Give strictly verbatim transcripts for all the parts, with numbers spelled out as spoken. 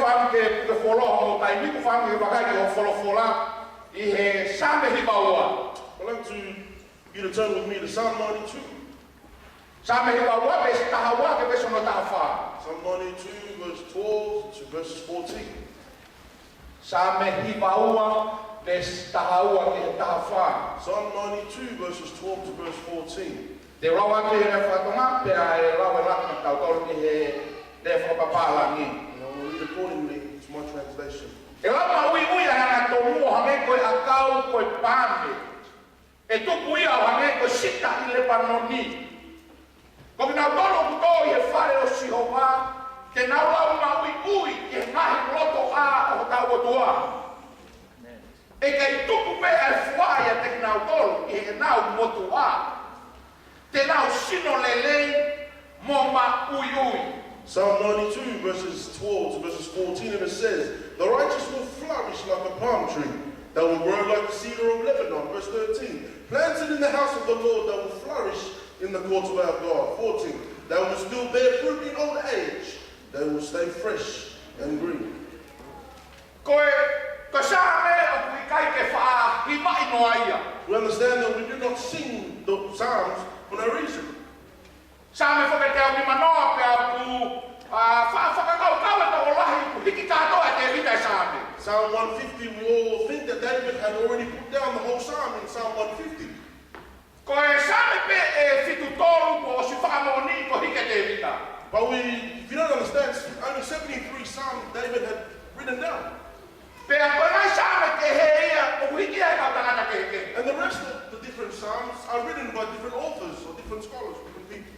Ke puke folofola mo taimi, ʻoku ou fakaʻamu ke vakai ki hoʻo folofola ʻi he Saame hiva ua. I'd like to you to turn with me to Psalm ninety-two. Saame hiva ua, veesi taha ua ki he veesi hono taha fā. Psalm ninety-two, verse twelve to verses fourteen. Saame hiva ua, veesi taha ua ki he taha fā. Psalm ninety-two, verses twelve to verse fourteen. Te u lau atu ʻi he lea faka-Tonga, pea ʻe lau ʻe Laka maʻatautolu ʻi he lea fakapapālangi. And I will read accordingly to my translation. ʻE lau maʻuiʻui ʻa e angatonu ʻo hangē ko e ʻakau ko e paame. ʻE tupu ia ʻo hangē ko e sita ʻi Lepanoni. Ko kinautolu ʻoku tō ʻi he fale ʻo Sihova, te nau lau maʻuiʻui ʻi he ngaahi lotoʻā ʻo hotau ʻOtua. ʻE kei tupu pē ʻa e fuaʻi ʻiate kinautolu ʻi heʻenau motuʻa. Te nau sino lelei mo maʻuiʻui. Psalm ninety-two, verses twelve to verses fourteen, and it says, "The righteous will flourish like a palm tree. They will grow like the cedar of Lebanon." Verse thirteen, "Planted in the house of the Lord, they will flourish in the courts of our God." Fourteen, "They will still bear fruit in old age. They will stay fresh and green." Ko e, ko e Saame ʻoku ʻikai ke faʻa hivaʻi noa ia. We understand that we do not sing the Psalms for no reason. Saame foki ʻe teau nimanoa pea ʻoku, ʻa, fa-, fakakaukau e tokolahi ʻoku hiki kātoa ʻe Tēvita e Saame. Psalm one fifty, we all think that David had already put down the whole Psalm in Psalm one fifty. Ko e Saame pē ʻe fitu tolu kuo ʻosi fakamoʻoniʻi kuo hiki ʻe Tēvita. But we, if you don't understand, only seventy-three Psalms David had written down. Pea ko e ngaahi Saame kehe ia ʻoku hiki ia ʻe kau tangata kehekehe. And the rest of the different Psalms are written by different authors or different scholars, different people.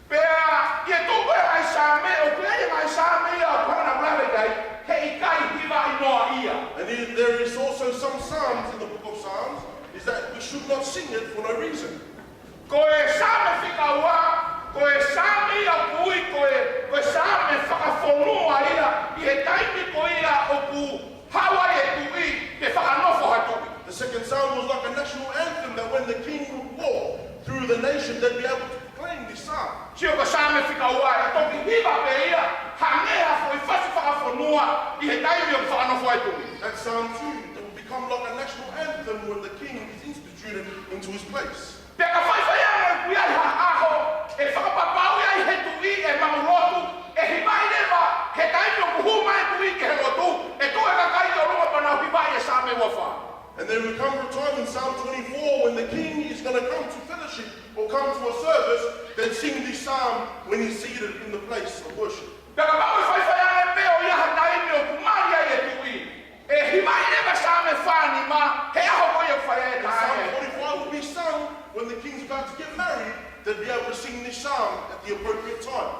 Pea ʻi he tuʻu ko ē ʻa e ngaahi Saame, ʻoku ʻi ai e ngaahi Saame ia ʻoku hanga ʻo lave ki ai, heʻikai hivaʻi noa ia. And then there is also some Psalms in the book of Psalms, is that we should not sing it for no reason. Ko e Saame fika ua, ko e Saame ia ʻoku ui ko e, ko e Saame fakafonua ia, ʻi he taimi ko ia ʻoku haʻu ai e tuʻi, pe fakanofo ha tuʻi. The second Psalm was like a national anthem that when the king would walk through the nation, they'd be able to proclaim this Psalm. Sio ko e Saame fika ua, ʻe toki hiva pē ia, hangē ha foʻi fasi fakafonua, ʻi he taimi ʻoku fakanofo ai e tuʻi. That Psalm too, it will become like a national anthem when the king is instituted into his place. Pea ka faifai ange ʻoku ʻi ai ha ʻaho, ʻe fakapapauʻi ai he tuʻi ʻe maʻulotu, ʻe hivaʻi leva, he taimi ʻoku hū mai e tuʻi ki he lotu, ʻe tuʻu e kakai ki ʻolunga pea nau hivaʻi e Saame ua fā. And there will come a time in Psalm twenty-four when the king is gonna come to fellowship or come to a service, then sing this Psalm when he's seated in the place of worship. Pea kapau ʻe faifai ange pē ʻo ʻi ai ha taimi ʻoku mali ai e tuʻi, ʻe hivaʻi leva e Saame fā nima, he ʻaho ko ia ʻoku fai ai e In Psalm taʻane. forty-five will be sung when the king's about to get married, they'll be able to sing this Psalm at the appropriate time.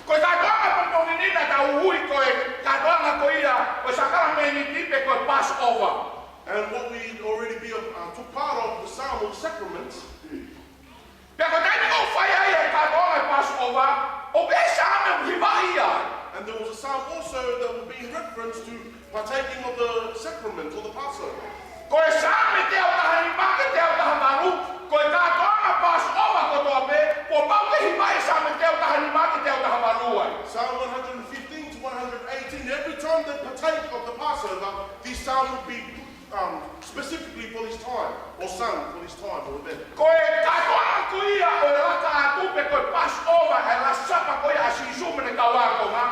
Ko e kātoanga pongipongi ni naʻa tau ui ko e kātoanga ko ia, ko e sākalamēniti pe ko e Passover. And what we already be, uh, took part of, the Psalm or the sacrament, Pea ko e taimi ʻoku fai ai e kātoanga e Passover, ʻoku ʻi ai e Saame ʻoku hivaʻi ai. And there was a Psalm also that would be in reference to partaking of the sacrament or the Passover. Ko e Saame teau taha nima ki he teau taha valu, ko e kātoanga Passover kotoa pē, kuo pau ke hivaʻi e Saame teau taha nima ki he teau taha valu ai. Psalm one hundred fifteen to one hundred eighteen, every time they partake of the Passover, this Psalm would be um, specifically for this time, or sung for this time or event. Ko e kātoanga ko ia ʻo e Lakaatu pe ko e Passover, e Last Supper ko ia ʻa Sīsū mo ʻene kau ākonga,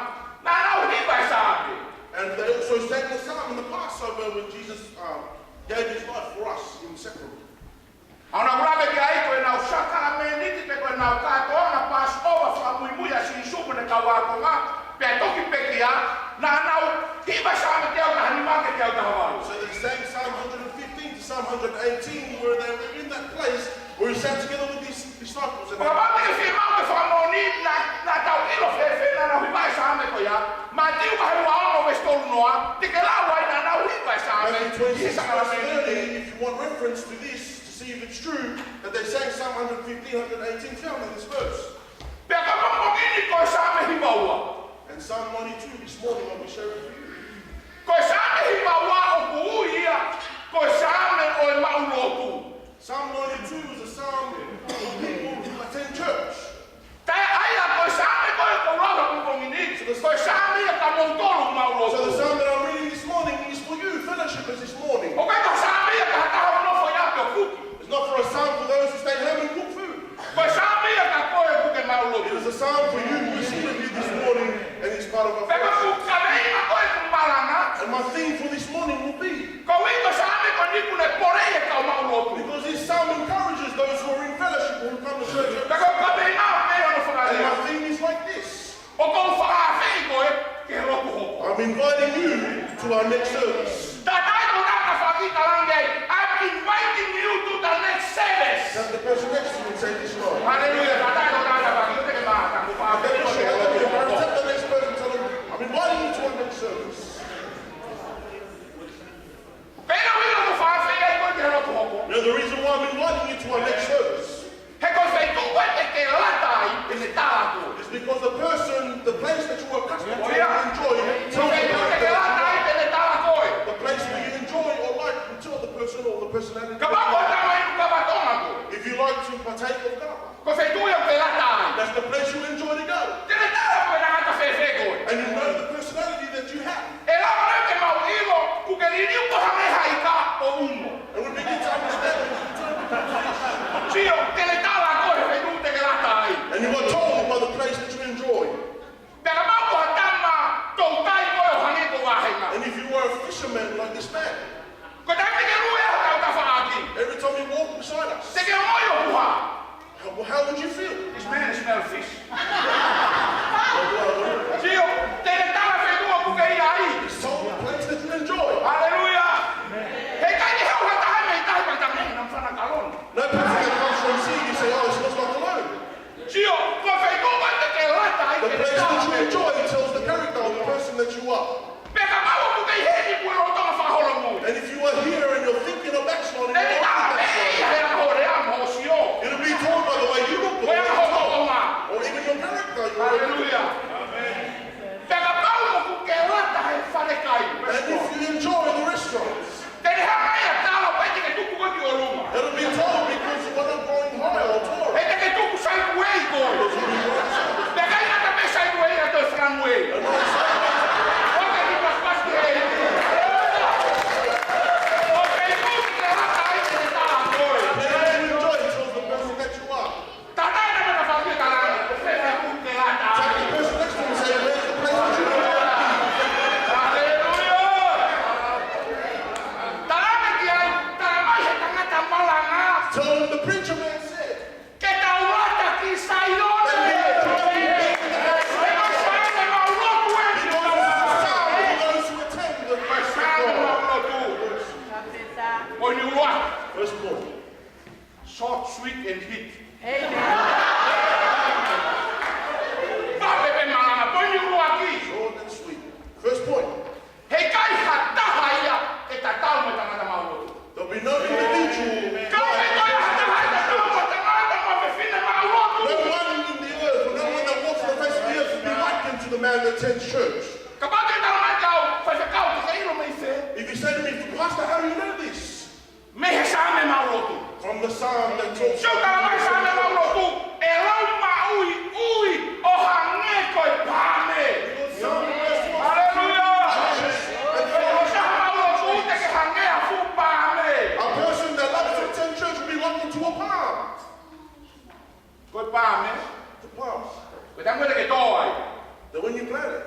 naʻa nau hiva e Saame. And they also sang the Psalm in the Passover when Jesus, um, gave his life for us in sacrament. ʻA ia naʻa ku lave ki ai ko ʻenau sākalamēniti pe ko ʻenau kātoanga Passover fakamuimui ʻa Sīsū mo ʻene kau ākonga, pea toki pekia, naʻa nau hiva e Saame teau taha nima ki he teau taha valu. So they sang Psalm one hundred fifteen to Psalm one hundred eighteen, where they were in that place where he sat together with his disciples. And Kapau te ke fiemaʻu ke fakamoʻoni, naʻa, naʻa tau ʻilo fēfē naʻa nau hiva e Saame ko ia, Mātiu vahe ua ono veesi tolu noa, te ke lau ai naʻa nau hiva e Saame Matthew ʻi he twenty-six, verse sākalamēniti. thirty, if you want reference to this, to see if it's true that they sang Psalm one hundred fifteen, one hundred eighteen, found in this verse. Pea ko e pongipongi ni ko e Saame hiva ua. And Psalm ninety-two this morning I'll be sharing with you. Ko e Saame hiva ua ʻoku ui ia ko e Saame ʻo e maʻulotu. Psalm ninety-two is a psalm for people who attend church. Taʻe ʻai ia ko e Saame ko ē ʻoku ou lau he pongipongi ni, ko e Saame ia kia moutolu maʻulotu. So the this morning. ʻOku ʻikai ko e Saame ia ki ha taha ʻoku nofo ʻi ʻapi ʻo kuki. It's not for a psalm for those who stay home and cook food. Ko e Saame ia kia koe ʻoku ke maʻu lotu. It is a psalm for you who is seated here this morning and is part of our fellowship. Pea ko e kaveinga ko ē ʻeku malanga. And my theme for this morning will be, Ko e ʻuhinga ko e Saame ko eni ʻoku ne pole e kau maʻu lotu. Because this psalm encourages those who are in fellowship, who come to church. Pea ko e kaveinga pē ʻoku ou fakalea. And my theme is like this. ʻOku ou fakaafeʻi koe ki he lotu hoko. I'm inviting you to our next service. Taatai e tokotaha ʻoku ke tafaʻaki talange ai, I'm inviting you to the next service. Tap the person next to you and say this, Lord. Haleluia. Taatai e tokotaha ʻoku ke tafaʻaki, ʻoku ke mata, ʻoku ou fakaafeʻi koe ki he lotu hoko. Tap the next person, tell them, I'm inviting you to our next service. Pea ko e ʻuhinga ʻoku ou fakaafeʻi ai koe ki he lotu hoko. Now, the reason why I'm inviting you to our next service He ko e feituʻu ē te ke lata ai, te ne tala koe. Is because the person, the place that you are accustomed to and enjoy, tells the person that you are, the place where you enjoy or like, you tell the person or the personality. Kapau ʻoku ke ʻi ai e kava Tonga koe. If you like to partake of kava, Ko e feituʻu ia ʻoku ke lata ai. That's the place you enjoy to go. Te ne tala koe naʻa ta fēfē koe. And you know the personality that you have. ʻE lava leva ke mau ʻilo, ʻoku ke liliu koe hangē ha ika ʻo uno. And we begin to understand that we turn into fish. Sio, te ne tala koe he feituʻu te ke lata ai. And you are told by the place that you enjoy. Pea kapau ko ha tama toutai koe ʻo hangē ko e vāhenga. And if you are a fisherman like this man, Ko e taimi te ke lue ai ʻi hotau tafaʻaki, every time you walk beside us, te ke ongoʻi ʻoku hā? How, how would you feel? This man smell fish. Sio, te ne tala e feituʻu ʻoku ke ʻi ai. It's told the place that you enjoy. Haleluia. He ʻikai ke haʻu ha taha mei tahi pea tala mai naʻa mou fana kalona. No person that comes from sea, you say, "Oh, it smells like cologne." Sio, ko e feituʻu ē te ke lata ai, te ne tala. The place that you enjoy tells the character of the person that you are. Pea kapau ʻoku ke ʻi heni kuo lolotonga fakaholomui, And if you are here and you're thinking of backsliding, te ne tala mei he anga ho lea mo hoʻo sio, it'll be told by the way you look, the way you talk, or even your character, your Haleluia. Pea kapau ʻoku ke lata he falekai, And if you enjoy the restaurants, te ne hanga ia ʻo tala, ʻoua te ke tuku koe ki ʻolunga. It'll be told because you are not going higher or taller. He te ke tuku saiku ei koe. Because you'll be going sideways. Pea ʻikai ngata pē saiku ei, ʻa e toe flangu ei. And not sideways. ʻOua te ke pasipasi ki he ʻEiki. Ko e feituʻu te ke lata ai te ne tala koe. And then you enjoy it, so the person that you are. Taatai e tokotaha ʻoku ke tafaʻaki talange, ko e feituʻu te ke lata ai. Tap the person next to them and say, "Where's the place that you enjoy to be?" Haleluia. Talange ki ai, tala mai he tangata malanga. Tell them the preacher man said, Ke tau lata ki Saione. That we are driving back to the house of God. He goes, "This is a psalm for those who attend the house of God." He goes, "This is a psalm for those who attend the house of God." Psalm ʻoku lotu. Ko eni ʻuluaki. First point. Short, sweet, and hit. Amen. Pea pehē malanga, ko eni ʻuluaki. Short and sweet. First point. He ʻikai ha taha ia ʻe tatau mo e tangata maʻulotu. There'll be no individual. Kapau ʻe ʻi ai ha taha ʻe tatau mo e tangata mo e fefine maʻulotu. No one in the earth, no one that walks on the face of the earth will be likened to the man that attends church. Kapau te ke tala mai kiate au, Faifekau, te ke ʻilo mei fē? If you say to me, "Pastor, how do you know this?" Mei he Saame maʻulotu. From the Psalm that talks about Sio, tala mai Saame maʻulotu, ʻe lau maʻuiʻui ʻo hangē ko e paame. Haleluia. ʻE ʻi ai ha maʻulotu te ke hangē ha fuʻu paame. A person that loves to attend church will be likened to a palm. Ko e paame. The palm. Ko e taimi ko ē te ke tō ai. That when you plant it,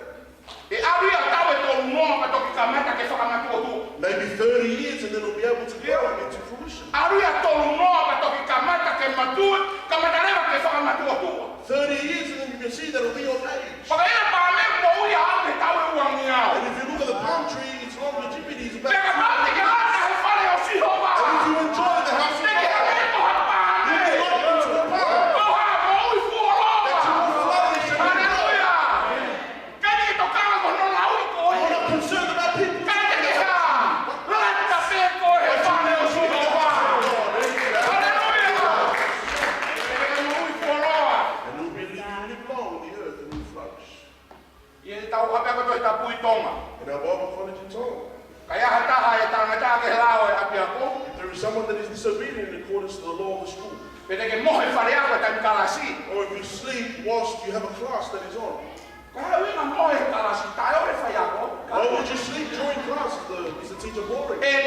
ʻe ʻalu ia ʻo tau ʻe tolu noa pea toki kamata ke fakamatuʻotuʻa. Maybe thirty years and then it'll be able to grow into fruition. ʻAlu ia tolu noa pea toki kamata ke matuʻotuʻa, kamata leva ke fakamatuʻotuʻa. Thirty years and then you can see that it'll be of age. Pea ko e paame ʻoku moʻui ʻo aʻu ki he taʻu ʻe uangeau. And if you look at the palm tree, its longevity is about two years. Pea kapau te ke lata he fale ʻo Sihova, And if you enjoy the house of God, te ke hangē ko ha paame. You'll be likened to a palm. Ko ha moʻui fuoloa. That you will flourish and be Haleluia. Kae ʻikai ke tokanga ki hono lauʻi koe. You're not concerned about people. Kae ʻikai ke hā. Lata pē koe he fale ʻo Sihova. Haleluia. Te ke moʻui fuoloa. And you'll be, you'll live long on the earth and you'll flourish. ʻI heʻetau ʻapiako Tohi Tapu ʻi Tonga. In our Bible college in Tonga. Ka ʻi ai ha taha ʻe taʻengata ki he lao ʻo e ʻapiako, If there is someone that is disobedient in accordance to the law of the school, pea te ke mohe faleako he taimi kalasi. Or if you sleep whilst you have a class that is on, Ko e hā e ʻuhinga mohe he kalasi, taʻeʻofa e faiako. Why would you sleep during class? The, is the teacher boring? ʻE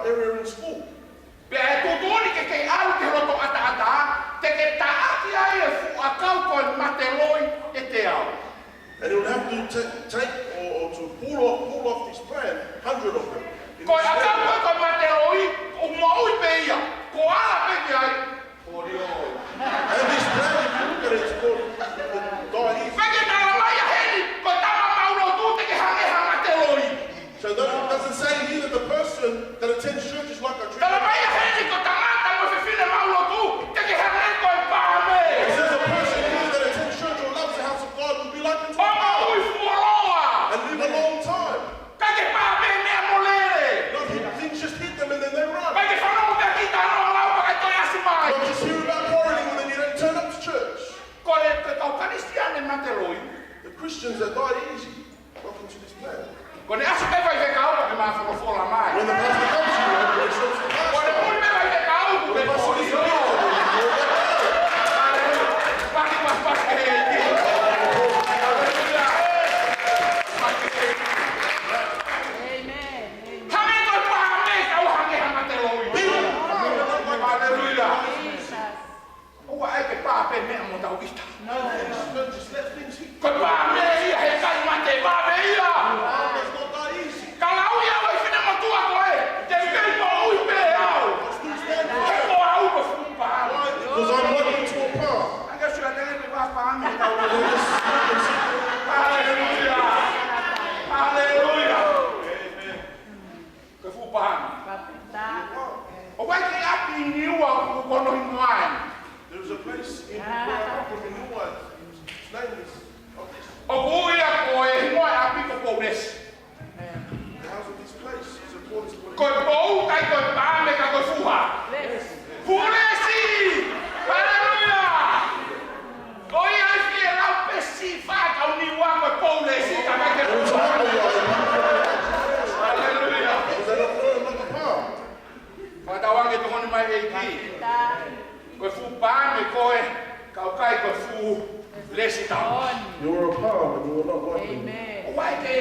They were in school. Pea ʻe tuʻutuʻuni ke ke ʻalu ki he loto ʻataʻatā, te ke taʻaki ai e fuʻu ʻakau ko e mate loi ʻe teau. And he would have to ta-, take or, or to pull off, pull off this plant, hundred of them. In this plant. Ko e ʻakau ko e mate loi, ʻoku moʻui pē ia, ko e ala pē ki ai. And this plant, if you look at it, it's called the diabetes. Pea ke talamai ʻa heni, ko e tama maʻulotu te ke hangē ha mate loi. So that it doesn't say here that the person that attends church is like a tree. Talamai ʻa heni ko e tangata mo e fefine maʻulotu, te ke hangē ko e paame. It says a person here that attends church or loves the house of God will be like a tree. ʻO moʻui fuoloa. And live a long time. Kae ke paame meʻa mo lele. Not hit, things just hit them and then they run. Kae ke fanongo pē ki he talanoa lau pea ʻikai toe ʻasi mai. Not just hear about quarreling and then you don't turn up to church. Ko e, ko e kau Kalisitiane mate loi. The Christians that die easy. Welcome to this plan. Ko ʻene ʻasi pē faifekau, pea ke mafolofola mai. When the pastor comes, you know, he accepts the pastor. Ko ʻene muli pē faifekau, when the pastor disappears, you know, you go back. Pasi, pasi, pasi ki he ʻEiki. Haleluia. Pasi ki he ʻEiki. Amen. Hangē ko e paame, kae hangē ha mate loi. Haleluia. Jesus. ʻOua ʻe ke paame meʻa mo tau ʻita. No. Just let things hit. Ko e paame ia he ʻikai mate, paame ia. It's not that easy. Ka lau ia ʻe he fefine motuʻa ko ē, te u kei moʻui pē au. He ko au ko e fuʻu paame. Because I'm walking to a path. Ange sio atu ki he paame. Haleluia. Haleluia. Ko e fuʻu paame. Papita. ʻOku ʻi ai e ʻapi ʻi Niua ʻoku ko hono hingoa eni. There is a place in where I come from in Niua. Its name is, of this. ʻOku ui ia ko e hingoa e ʻapi ko Poulesi. The house of this place is a Polish place. Ko e pou, ʻikai ko e paame, ka ko e fuʻu hā. Lesi. Fuʻu lesi! Haleluia! Ko ia ai fie lau pē siʻi faʻa kau Niua ko e pou lesi ka ʻikai ke. Haleluia. Fakatauange tokoni mai ʻEiki. Ko e fuʻu paame koe, ka ʻoku ʻikai ko e fuʻu lesi tau. You're a palm and you are not working. Amen. ʻOua ʻe ke,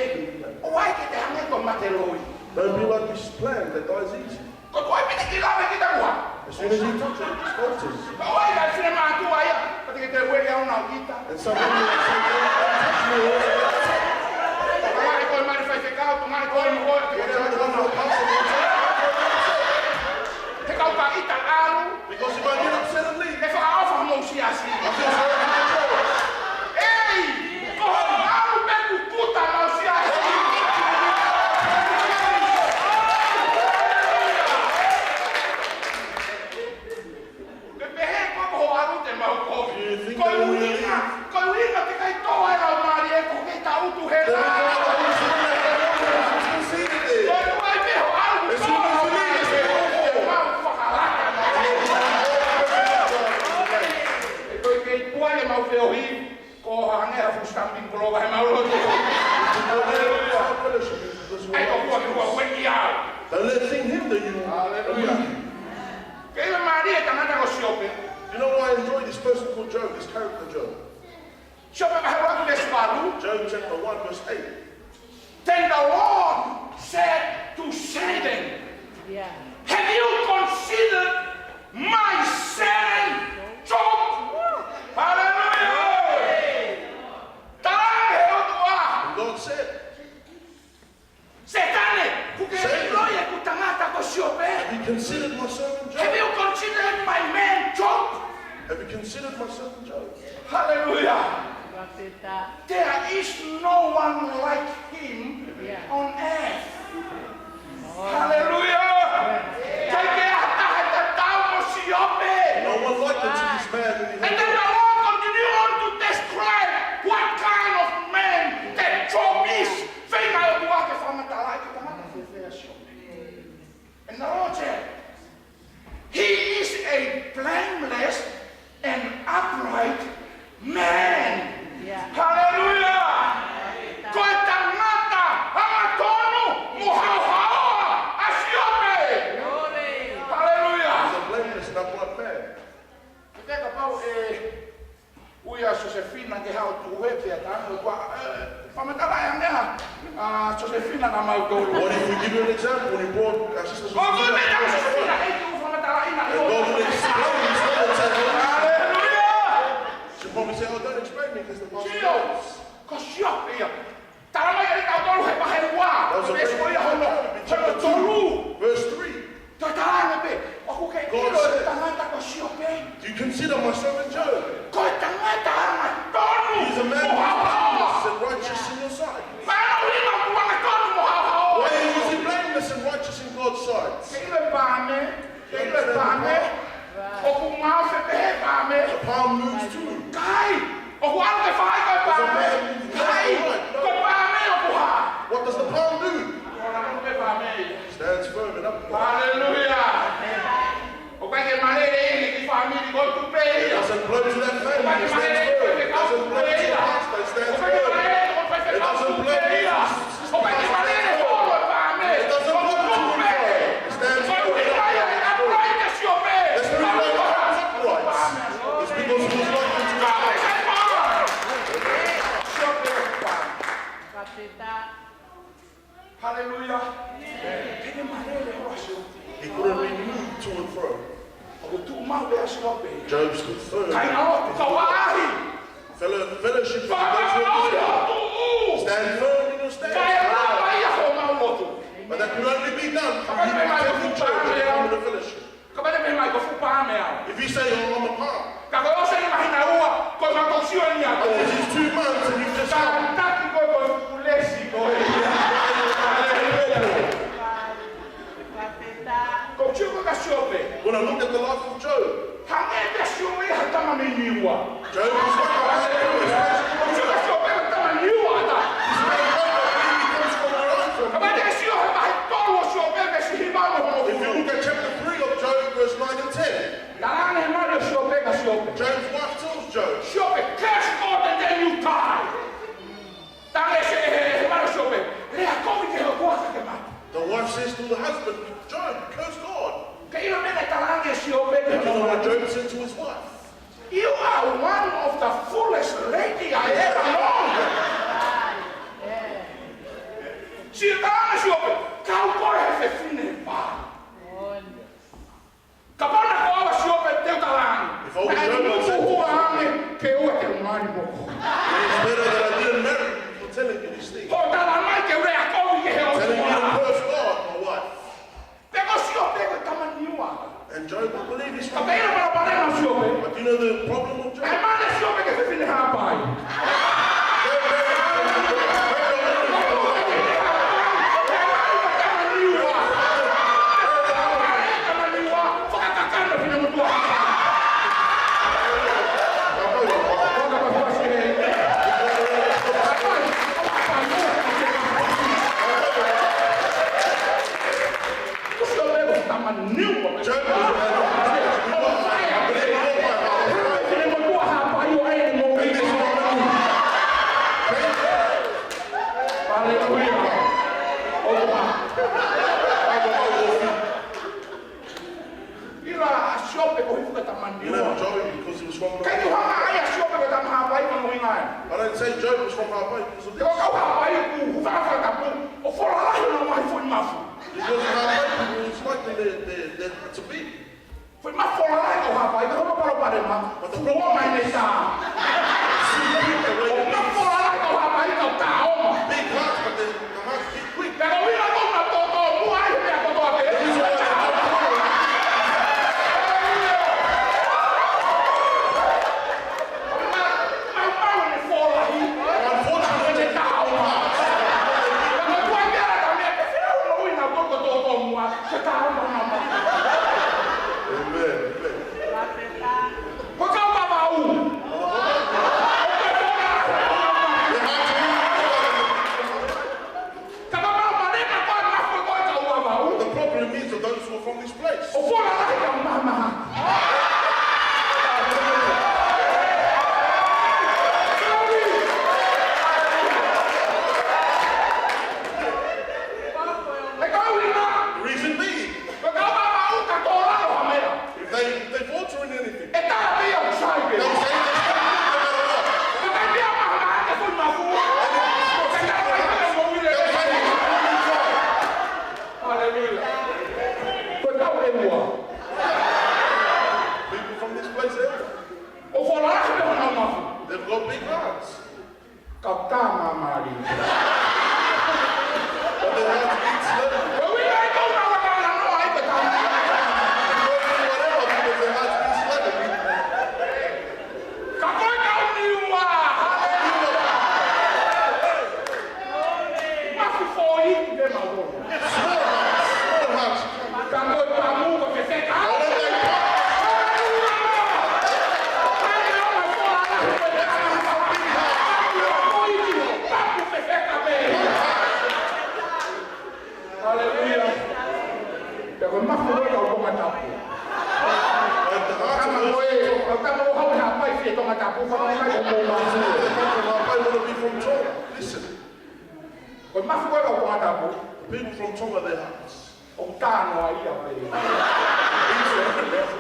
ʻoua ʻe ke te hangē ko e mate loi. Don't be like this plant that dies easy. Ko e toe pē te ke lave ki he taua. As soon as you touch it, it just falters. Ka ʻoua ʻe ke fine mātuʻa ia, ka te ke te ueli au nau ʻita. And some people say, "Don't touch me, or else I'll get upset." Tamaʻi ko e mali faifekau, tamaʻi ko e mo ko e, te ke te ueli au nau ʻita. He kapau ʻe ʻita ʻalu. Because if I get upset and leave, ʻe fakaʻofa mo e siasi. I feel sorry for the church. ʻEi, ko hoʻo ʻalu pē kuo kuta mo e siasi. Ke pehē ko hoʻo ʻalu te mau kovi. You think that we leave? Ko e ʻuhinga, ko e ʻuhinga te ʻikai tō ai lau mālie ko ke tautu he. Then we go out and we sit in that room and we just sit there. Ko e ʻuhinga pē hoʻo ʻalu. As soon as you leave, it's over. Mau fakalaka. Ko e kei puale mau feohi. Ko hangē ha fuʻu stumbling block he mau loto. Haleluia. ʻAi ko kua ki kua ueʻi au. Don't let things hinder you. Haleluia. Ke ʻilo mālie e tangata ko Siope. You know why I enjoy this person called Job, this character Job? Siope vahe ua veesi valu. Job chapter one, verse eight. Then the Lord said to Satan, Yeah. Have you considered my servant Job? Haleluia! Talaange he ʻOtua. The Lord said, Sētane, kuo ke Satan. ʻIloʻi ʻeku tangata ko Siope? Have you considered my servant Job? Have you considered my man Job? Have you considered my servant Job? Haleluia. There is no one like him on earth. Haleluia. ʻIkai ke ʻi ai ha taha tatau mo Siope. No one likened to this man in the And then the Lord continued on to describe what kind of man that Job is. Feinga e ʻOtua ke fakamatalaʻi ki he tangata fēfē ʻa Siope. And the Lord said, He is a blameless and upright man. Yeah. Haleluia! Ko e tangata angatonu mo haohaoa ʻa Siope. Glory. Haleluia! He's a blameless and upright man. Ko e kapau ʻe ui ʻa Sosefina ke haʻu ʻo tuʻu he pea tanu kua, eh, Fakamatalaʻi ange ʻa, ʻa Josefina na mau tolu. What if we give you an example when he brought our sister Josefina? ʻOku ou meʻa ʻa Josefina, ʻEiki, ʻoku fakamatalaʻi ʻa e ʻOtua. And God will explain this word and say, "Hallelujah." She probably said, "Oh, don't explain me, 'cause the Bible knows." Sio, ko Siope ia. Talamai ʻe kitautolu he vahe ua, veesi ko ia hono, hono tolu. Verse three. Toe talaange pē, ʻoku ke ʻilo e tangata ko Siope? Do you consider my servant Job? Ko e tangata angatonu. He's a man who is blameless and righteous in your sight. Pea ʻoku ʻilo ʻoku angatonu mo haohaoa. Why is he blameless and righteous in God's sight? Ke ʻilo e paame, ke ʻilo e paame. ʻOku mau fepehē paame. The palm moves too. ʻIkai, ʻoku ʻalu ke fai ko e paame. ʻIkai, ko e paame ʻoku hā? What does the palm do? Ko e paame. Stands firm and upright. Hallelujah. ʻOku ʻikai ke malele ʻi he kiʻi fāmili ko e tupe ia. It doesn't blow to that family, it stands firm. It doesn't blow to your pastor, it stands firm. It doesn't blow to your pastor, it stands firm. It doesn't blow to and fro. It stands firm. Let's move our hands upright. It's because he was walking to his pastor. Hallelujah. Amen. Te ne malele ʻo Siope. He couldn't be moved to and fro. ʻOku tuʻu maʻu pē ʻa Siope. Job stood firm. Kāinga ʻoku kau ai. Fellow, fellowship with those who are disturbed. Stand firm in your stand. Kae lava ia ʻi homau lotu. But that can only be done through you protecting church and coming to fellowship. Kapau te ne pehē mai ko e fuʻu paame au. If you say, "Oh, I'm a palm." Ka ko e ʻosi eni mahina ua, ko e mato sio ni a. This is two months and you've just come. Kātaki ko e ko e fuʻu lesi ko e. Hallelujah. Ko e sio ko ē kia Siope. When I look at the life of Job, hangē pē ʻa Siope ha tama mei Niua. Job was like a man who was raised in Niua. Ko e sio kia Siope ha tama Niua ʻatā. This man Job, I believe he comes from where I'm from. Kapau te ke sio he vahe tolu ʻo Siope veesi hiva mo hono fā. If you look at chapter three of Job, verse nine and ten, Talaange ʻe he mali ʻo Siope kia Siope. Job, wife tells Job. Siope, curse God and then you die. Talaange ʻe he, he mali ʻo Siope, lea kovi ki he ʻOtua ka ke mate. The wife says to the husband, "Job, curse God." Ke ʻilo meʻa naʻe talaange ʻe Siope ki he mali. You know what Job said to his wife? You are one of the foolish lady I ever known. Sio, talaange ʻe Siope, kau koe he fefine pā. Kapau naʻe ko au ʻa Siope te u talaange. If I was Job, I would say, naʻe ʻikai ke u ʻoua ange ke u ʻikai mali mo koe. It's better that I didn't marry you for telling me these things. Hoʻo talamai ke u lea kovi ki he ʻOtua. Telling me to curse God, my wife. Pea ko Siope ko e tama Niua. And Job, I believe he's from Niua. Ka pehē ʻa e palopalema ʻo Siope. But you know the problem of Job? Naʻe mali ʻa Siope ki he fefine Hapai. Job was a man of integrity. He loved God. And this is what I do. Hallelujah. ʻIlo ʻa Siope ko e fuʻu tama Niua. You know Job because he was from Niua. ʻIkai ke u hanga ʻo ʻai ʻa Siope ko e tama Hapai ko hono ʻuhinga ia. I don't say Job was from Hapai because of this. He ko e kau Hapai ʻoku hū fakatapu ʻo fola lahi ʻo nau maʻu foʻi mafu. Because Hapai people respect the, the, the, the, to be. Foʻi mafu fola lahi kau Hapai, ka ko hono palopalema, fuʻu ongo mai ne tā. Foʻi mafu fola lahi kau Hapai, kau tā ongo. Big hearts, but the, the hearts beat quick. Pea ko e ʻuhinga ko ē naʻa nau tōtōmuʻa ai he meʻa kotoa pē. The reason why they don't follow. Unfortunately, amen, amen. ʻOku fuʻu lalahi pē honau mafu. They've got big hearts. Ka ʻoku tā māmālie. But their hearts beat slowly. Ko e ʻuhinga ia ʻoku nau ʻalu ʻo talanoa ai ko e tā māmālie. They're going through whatever because their hearts beat slowly. Ka ko e kau Niua, haleluia. Mafu foʻi pē mautolu. Small hearts, small hearts. Ka ko e pamu ko e fefeka. All of them. Haleluia. Haleluia. Pamu fefeka pē. Haleluia. Pea ko e mafu ko ē kau Tongatapu. And the heart of those, kama ko ē, kau tama ʻo haʻu he Haʻapai fie Tongatapu, fakamolemole ko e mafu. They come from Haʻapai, want to be from Tonga. Listen. Ko e mafu ko ē kau Tongatapu. The people from Tonga, their hearts. ʻOku tā noa ia pē.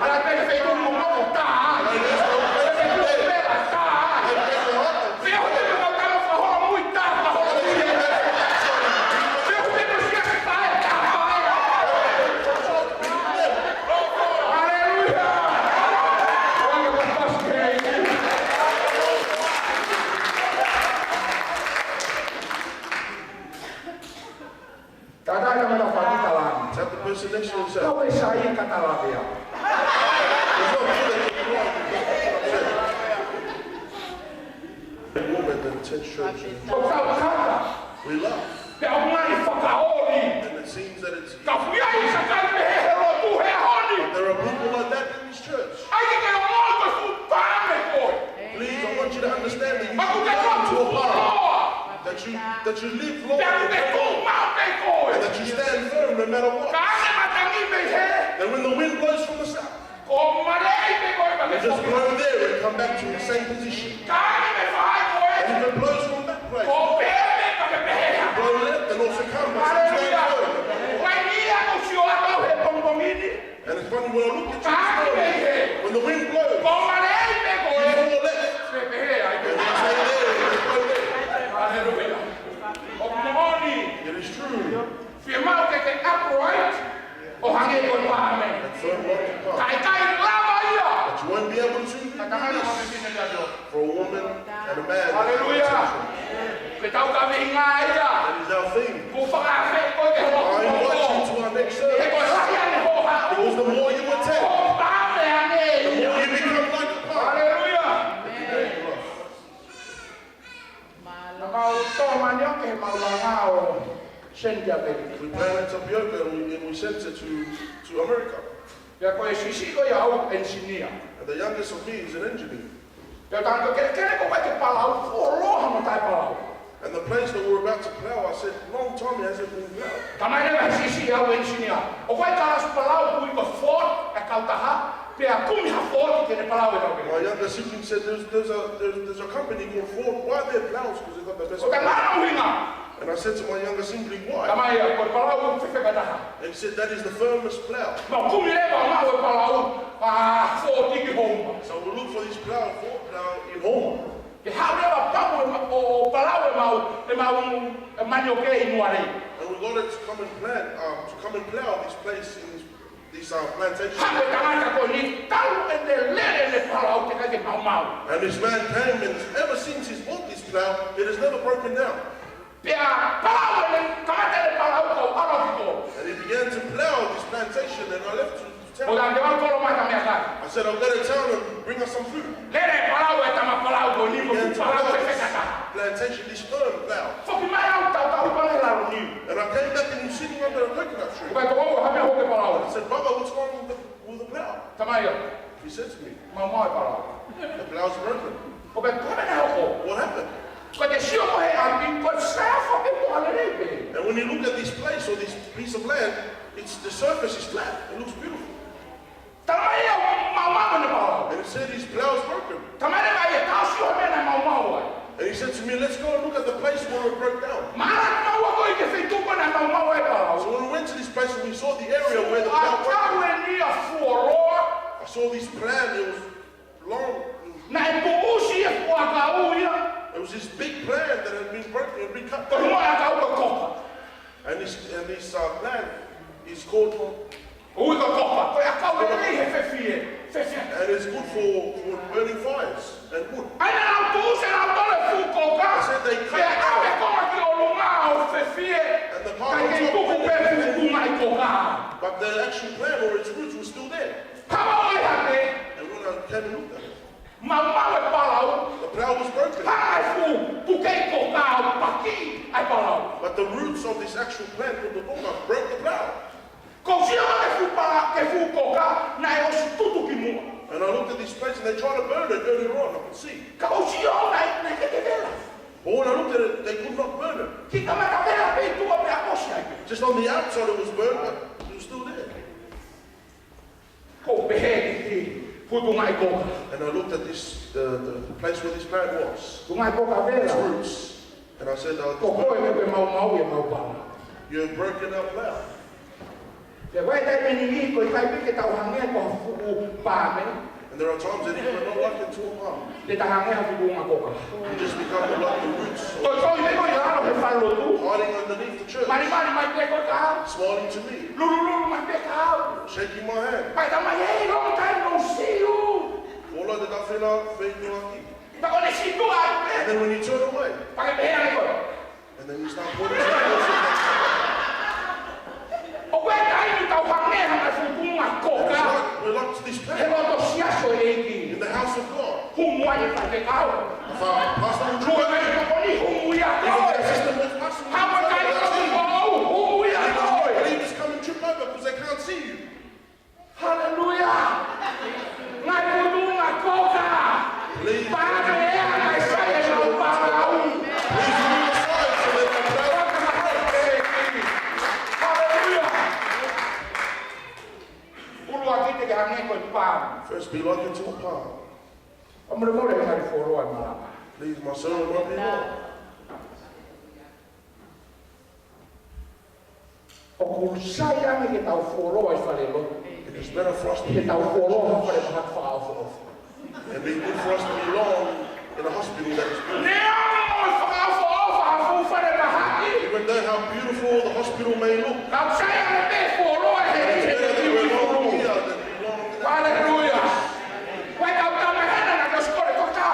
Ala pē ke feituʻu mo ʻoku tā. They just don't play from there. Pela tā. They play the heart. Fehuʻi pē mo kau tama fakaholo mui tā, fakaholo mui. Fehuʻi pē mo siasi tā, tā. Haleluia. Ua ke pasipasi kei. Tata ia mai na faki talani. Tell the person next to you, sir. Kau e sai ka talavea. There's no fear that you cry. Woman that attends church. ʻOku tau kata. We love. Pea ʻoku ngaahi fakaoli. And it seems that it's Ka ʻoku ʻi ai e kakai pehē he lotu he ʻaho ni. There are people like that in this church. ʻAi ke ke ongoʻi ko e fuʻu paame koe. Please, I want you to understand that you should come to a bar, that you, that you live long and that you stand firm no matter what. Ka ʻange matangi mei hē. That when the wind blows from the south, Ko e maleʻi pē koe pea ke foki. You just blow there and come back to the same position. Ka ʻange mei fē koe. And if it blows from that place, Ko e pehē pē pea ke pehē. Blow left and also come back to the same point. Haleluia. Wai ni ia ʻoku ou sio atu he pongipongi ni. And it's funny, when I look at you this morning, Ka ʻange mei hē. When the wind blows, Ko e maleʻi pē koe. You fall left. Pea pehē ai. And you stay there and you blow there. Haleluia. ʻOku moʻoni. It is true. Fiemaʻu ke ke upright ʻo hangē ko e paame. Ka ʻe ʻikai lava ia. But you won't be able to do this for a woman and a man. Haleluia. Ko e tau kaveinga ia. That is our theme. Ko e fakaafeʻi koe ke hoko. I invite you to our next service. He ko e lahi ange hoʻo haʻu, Because the more you attend, ko e paame ange ia. The more you become like a palm. Haleluia. Naʻa mau tō manioke he mau langa ʻo send ki ʻAmelika. We planted tapioca and we, and we sent it to, to America. Pea ko e siʻisiʻi ko ia ʻoku engineer. And the youngest of me is an engineer. Pea u tala ange, kelekele ko ē ke palau, fuoloa hono taʻepalau. And the place that we're about to plow, I said, "Long time it hasn't been plowed." Talamai leva ʻe he siʻisiʻi ʻoku engineer, ʻoku ʻi ai e kalasi palau ʻoku ui ko e Ford, ʻa e kautaha, pea kumi ha Ford ke ne palau e tau pē. My younger sibling said, "There's, there's a, there's, there's a company called Ford. Why are there plows? 'Cause they've got the best plows." Ko e taha ʻuhinga. And I said to my younger sibling, "Why?" Talamai ia, ko e palau ʻoku fefeka taha. And he said, "That is the firmest plow." Mau kumi leva ʻo maʻu e palau, ʻa e Ford ki Houma. So we look for this plow, Ford plow in Houma. Ke haʻu leva ʻo palau e ma-, ʻo, ʻo palau e mau, e mau, e manioke ʻi Nualei. And we got it to come and plant, um, to come and plow this place in this, this, uh, plantation. Haʻu e tangata ko eni, talu ʻene lele ʻene palau teʻeki ai ke maumau. And this man came, and ever since he's bought this plow, it has never broken down. Pea palau ʻene, kamata ʻene palau, kau ʻalu au ki kolo. And he began to plow this plantation, and I left to town. Pea u tala ange, kau ʻalu au ki kolo ʻo maʻu ha meʻakai. I said, "I'll go to town and bring us some food." Lele e palau e tama palau ko eni, mo e palau fefeka taha. Began to plow this plantation, this firm plow. Foki mai au, tautau pē au he lalo niu. And I came back and sitting under a coconut tree. Ko e tō au ha meʻa hoko ki he palau. I said, "Baba, what's wrong with the, with the plow?" Talamai ia. He said to me, Maumau e palau. "The plow's broken." Ko e hā e meʻa naʻe hoko? What happened? Ko e sio ko ē he ʻapi, ko e sefa pē, ko e lelei pē. And when you look at this place or this piece of land, it's, the surface is flat. It looks beautiful. Talamai ia maumau ʻene palau. And he said his plow's broken. Talamai leva ia ke tau sio he meʻa naʻe maumau ai. And he said to me, "Let's go and look at the place where it broke down." Mālō maua ko ē ki he feituʻu ko ē naʻe maumau ai e palau. So when we went to this place and we saw the area where the plow broke down, Fuʻu ʻakau eni ia fuoloa. I saw this plow, it was long. Naʻe pupusi e fuʻu ʻakau ia. It was this big plow that had been broken, had been cut down. Ko e hingoa e ʻakau ko e kopa. And this, and this, uh, plow is called Ui ko e kopa, ko e ʻakau lelei he fefie, fefie. And it's good for, for burning fires and wood. ʻA ia naʻa nau tuʻusi ʻe nautolu e fuʻu koka. They said they cut it down. Pea ʻave e konga ki ʻolunga ʻo fefie. And the part on top, ʻikai ke tuku pē e fuʻu tungaʻi koka. But the actual plant or its roots were still there. Kau ʻai hake. And when I came and looked at it, maumau e palau. The plow was broken. Hanga e fuʻu puke koka ʻo paki ʻa e palau. But the roots of this actual plant called the coca broke the plow. Ko e sio ki he fuʻu pala, ki he fuʻu koka, naʻe ʻosi tutu ki muʻa. And I looked at this place and they tried to burn it earlier on, I could see. Ka ko e sio naʻe, naʻe ʻikai ke vela. But when I looked at it, they could not burn it. Kiʻi kamata vela pē ʻi tuʻa pea ʻosi ai. Just on the outside it was burned, but it was still there. Ko e pehē ki he fuʻu tungaʻi koka. And I looked at this, the, the place where this plant was. Tungaʻi koka vela. Its roots. And I said, "Oh, ko koe ʻoku ke maumauʻi ʻemau pā." You have broken our plow. Pea ʻi he taimi ʻe niʻihi ʻoku ʻikai pē ke tau hangē ko ha fuʻu palm. And there are times that even we're not likened to a palm. Te ta hangē ha fuʻu tungaʻi koka. You just become like the roots. Toitoi pē ko ē ʻi lalo he falelotu. Hiding underneath the church. Malimali mai pē ko ē kae. Smiling to me. Lulululu mai pē kae. Shaking my hand. Pea ta mai, "Hey, long time no see you." Olo te tafina, fei tuaki. Pea ko ʻene situʻa atu pē. And then when you turn away, pea ke pehē ange ko ē. And then you start pointing to the person. ʻOku ʻi ai e taimi ʻoku tau hangē ha fuʻu tungaʻi koka. It's like we're locked to this plant. He loto siasi ʻo e ʻEiki. In the house of God. Humu ai e faifekau. If our pastor will draw, humu ai e tokoni, humu ia koe. Even the assistant pastor will draw, humu ia koe. Even the unbelievers come and trip over because they can't see you. Haleluia. Ngaahi fuʻu tungaʻi koka. Please. Pā pē ʻe ʻai sai e nau palau. Please move aside so that they can pray. Haleluia. ʻUluaki te ke hangē ko e palm. First, be likened to a palm. ʻOku molemole ngaahi fuoloa e malanga. Please, my sermon won't be long. ʻOku sai ange ke tau fuoloa ʻi falelotu. It is better for us to be, ke tau fuoloa ʻi fale mahaki fakaʻofoʻofa. And be good for us to be long in a hospital that is beautiful. Neongo e fakaʻofoʻofa ʻa e fuʻu fale mahaki. Even though how beautiful the hospital may look, ʻoku sai ange ke fuoloa he, it is better that we're long here than be long in a, haleluia. Ko e kau tama hena naʻe ʻosi kole, "Doctor,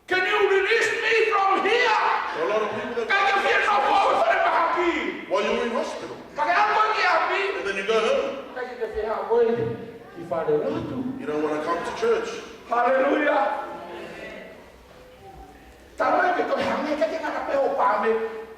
can you release me from here?" A lot of people that, ʻikai ke fie nofo au ʻi fale mahaki. While you're in hospital. Pea ke ʻalu ki ʻapi. And then you go home. ʻIkai ke fie haʻu koe ki falelotu. You don't wanna come to church. Haleluia. Talamai ke toe hangē, ʻikai ke ngata pē hoʻo palm,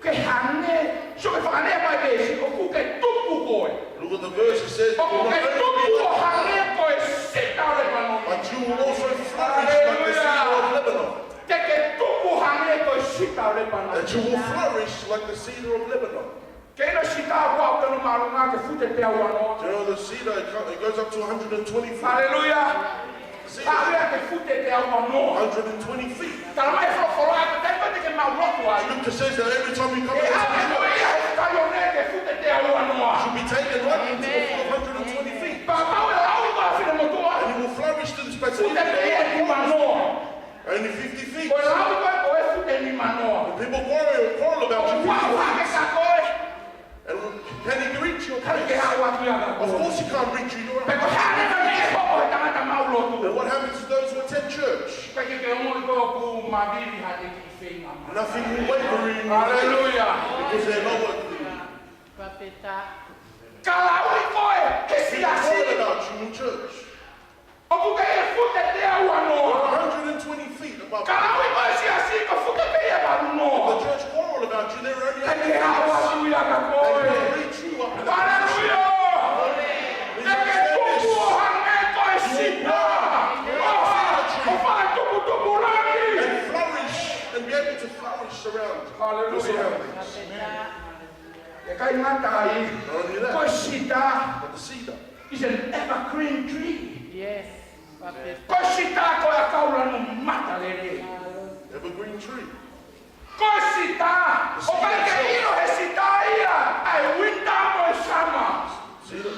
ke hangē, sio ki he fakalea mai e veesi, ʻoku ke tupu koe. Look at the verse, it says, ʻoku ke tupu ʻo hangē ko e sita ʻo Lepanoni. But you will also flourish like the cedar of Lebanon. Haleluia. Te ke tupu ʻo hangē ko e sita ʻo Lepanoni. That you will flourish like the cedar of Lebanon. Ke ʻilo e sita ʻoku ʻalu ʻo mālunga ki he fute teau uanoa. Do you know the cedar, it co-, it goes up to a hundred and twenty feet. Haleluia. Cedar. Pea ʻalu ia ki he fute teau uanoa. Hundred and twenty feet. Talamai ʻe he folofola, ko e taimi ko ē te ke maʻu lotu ai, Scripture says that every time you come into church, ʻe ʻave koe ia ʻe he kai ʻo ne ki he fute teau uanoa. You'll be taken right into the full hundred and twenty feet. Pea ʻe lau koe ʻe he finemotuʻa. And you will flourish to this place. Fute pē ia ʻe nimanoa. Only fifty feet. Ko e lau ko ē ʻo e fute nimanoa. When people quarrel, quarrel about you, ʻoku ʻalu hake kia koe? And can he reach your place? ʻIkai ke haʻu atu ia kia koe. Of course he can't reach you. You're a... Pea ko e hā leva e meʻa ʻe hoko he tangata maʻu lotu? And what happens to those who attend church? ʻIkai ke ke ongoʻi koe ʻoku mavili ha kiʻi feinga mai. Nothing will waver in your faith. Haleluia. Because they're not working. Ka lauʻi koe he siasi. People quarrel about you in church. ʻOku ke ʻi he fute teau uanoa. You're a hundred and twenty feet above. Ka lauʻi koe he siasi ko e fute pē ia ʻe valunoa. The church quarrel about you, they're only... ʻIkai ke haʻu atu ia kia koe. They can't reach you up in the position. Haleluia. Please understand this. Te ke tupu ʻo hangē ko e sita. You will be like a cedar tree. ʻO, ʻo fai tuputupu langi. And flourish, and be able to flourish around your surroundings. Haleluia. ʻIkai ngata ai, not only that, ko e sita, but the cedar is an evergreen tree. Yes. Ko e sita ko e ʻakau lanu matalele. Evergreen tree. Ko e sita, ʻoku ʻikai ke ʻilo ʻe he sita ia ʻa e winter mo e summer. Cedar.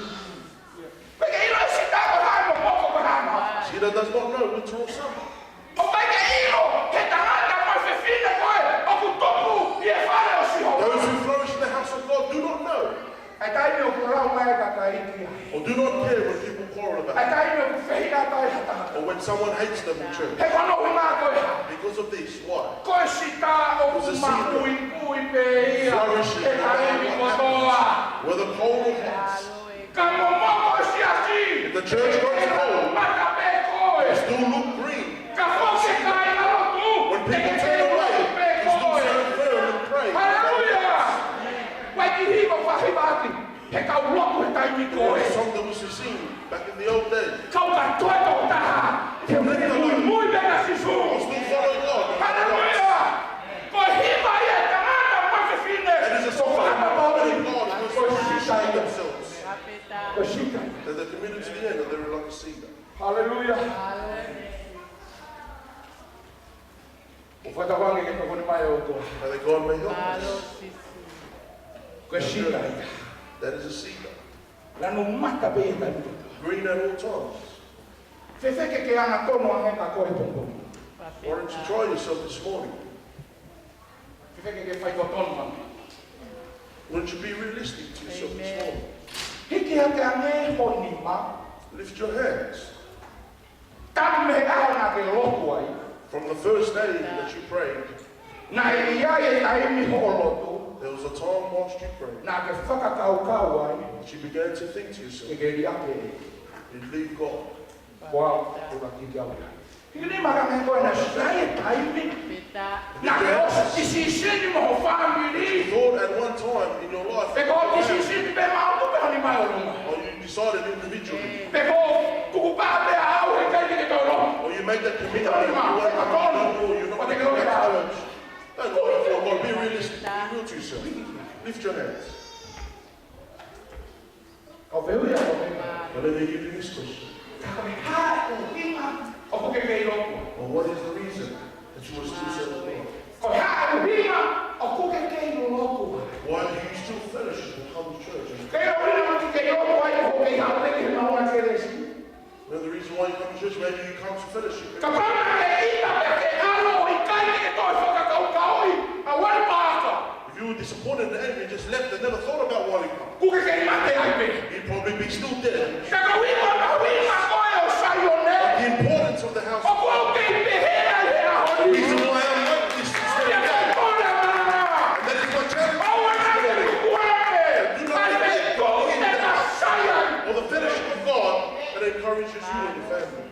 ʻIkai ke ʻilo ʻe he sita ko e hā e momoko, ko e hā e maka. Cedar does not know winter or summer. ʻOku ʻikai ke ʻilo ʻe he tangata mo e fefine ko ē ʻoku tupu ʻi he fale ʻo Sihova. Those who flourish in the house of God do not know. ʻA e taimi ʻoku lau mai e kakai ki ai. Or do not care when people quarrel about it. ʻA e taimi ʻoku fehiʻa ai ha taha. Or when someone hates them in church. He ko hono ʻuhinga ko e hā? Because of this, why? Ko e sita ʻoku maʻuiʻui pē ia he taimi kotoa. Whether cold or hot. Ka momoko e siasi. If the church goes cold, mata pē koe. It still look green. Ka foki e kāingalotu, when people turn away, you still stand firm and pray. Hallelujah. Vai ki hiva fahiva ati. He kau lotu he taimi ko ē. There was a song that was seen back in the old days. Kau ka toe tokotaha. Te u muimui pē kia Sīsū. I'll still follow God. Hallelujah. Ko e hiva ia ʻa e tangata mo e fefine. It is a song of God who is ashamed themselves. Ko e sita. That they committed to the end, that they were like a cedar. Hallelujah. ʻOku ou fakatauange ke tokoni mai ʻa e ʻOtua. And that God may help us. Ko e sita ia. That is a cedar. Lanu mata pē ia taimi kotoa. Green at all times. Fēfē ke ke angatonu ange kia koe he pongipongi? Why don't you try yourself this morning? Fēfē ke ke faitotonu ange? Wouldn't you be realistic to yourself this morning? Hiki hake ange ho nima. Lift your hands. Talu mei he ʻaho naʻa ke lotu ai. From the first day that you prayed, naʻe ʻi ai e taimi hoʻo lotu. There was a time whilst you prayed, naʻa ke fakakaukau ai. That you began to think to yourself, ke ke liʻaki ʻEiki. You'd leave God. Kuo u ʻuluaki ke au ia. Hiki nima ange ko ena, ʻi ai e taimi naʻa ke ʻosi sisini mo ho fāmili. You thought at one time in your life, pe ko e sisini pē maʻu pē ho nima ʻi ʻolunga. Or you decided individually. Pe ko e kuku pā pē ʻaʻau he ʻikai ke ke toe lotu. Or you made that commitment that you won't look, or you're not going to go to church. Don't look for God. Be realistic. Be real to yourself. Lift your hands. Kau fehuʻi atu. But let me give you this question. Ka ko e hā e ʻuhinga ʻoku ke kei lotu? Well, what is the reason that you were still serving God? Ko e hā e ʻuhinga ʻoku ke kei lotu? Why do you still fellowship and come to church? Ko e ʻuhinga ʻoku ke kei lotu ai ko e kei haʻu pē ki he maʻu kelesi. Well, the reason why you come to church, maybe you come to fellowship. Kapau naʻa ke ʻita pea ke ʻalu ʻo ʻikai ke toe fakakaukauʻi ʻa Wally Parker, if you were disappointed and angry and just left and never thought about Wally Parker, ʻoku ke kei mate ai pē. You'd probably be still dead. Ka ko e ʻuhinga, ko e ʻuhinga ko ē ʻo Saione. But the importance of the house of God. ʻOku ou kei pehē ai he ʻaho ni. The reason why I'm like this is that, and that is my challenge. ʻOua naʻa ke tuku ange ʻa e fellowship of God that encourages you and your family.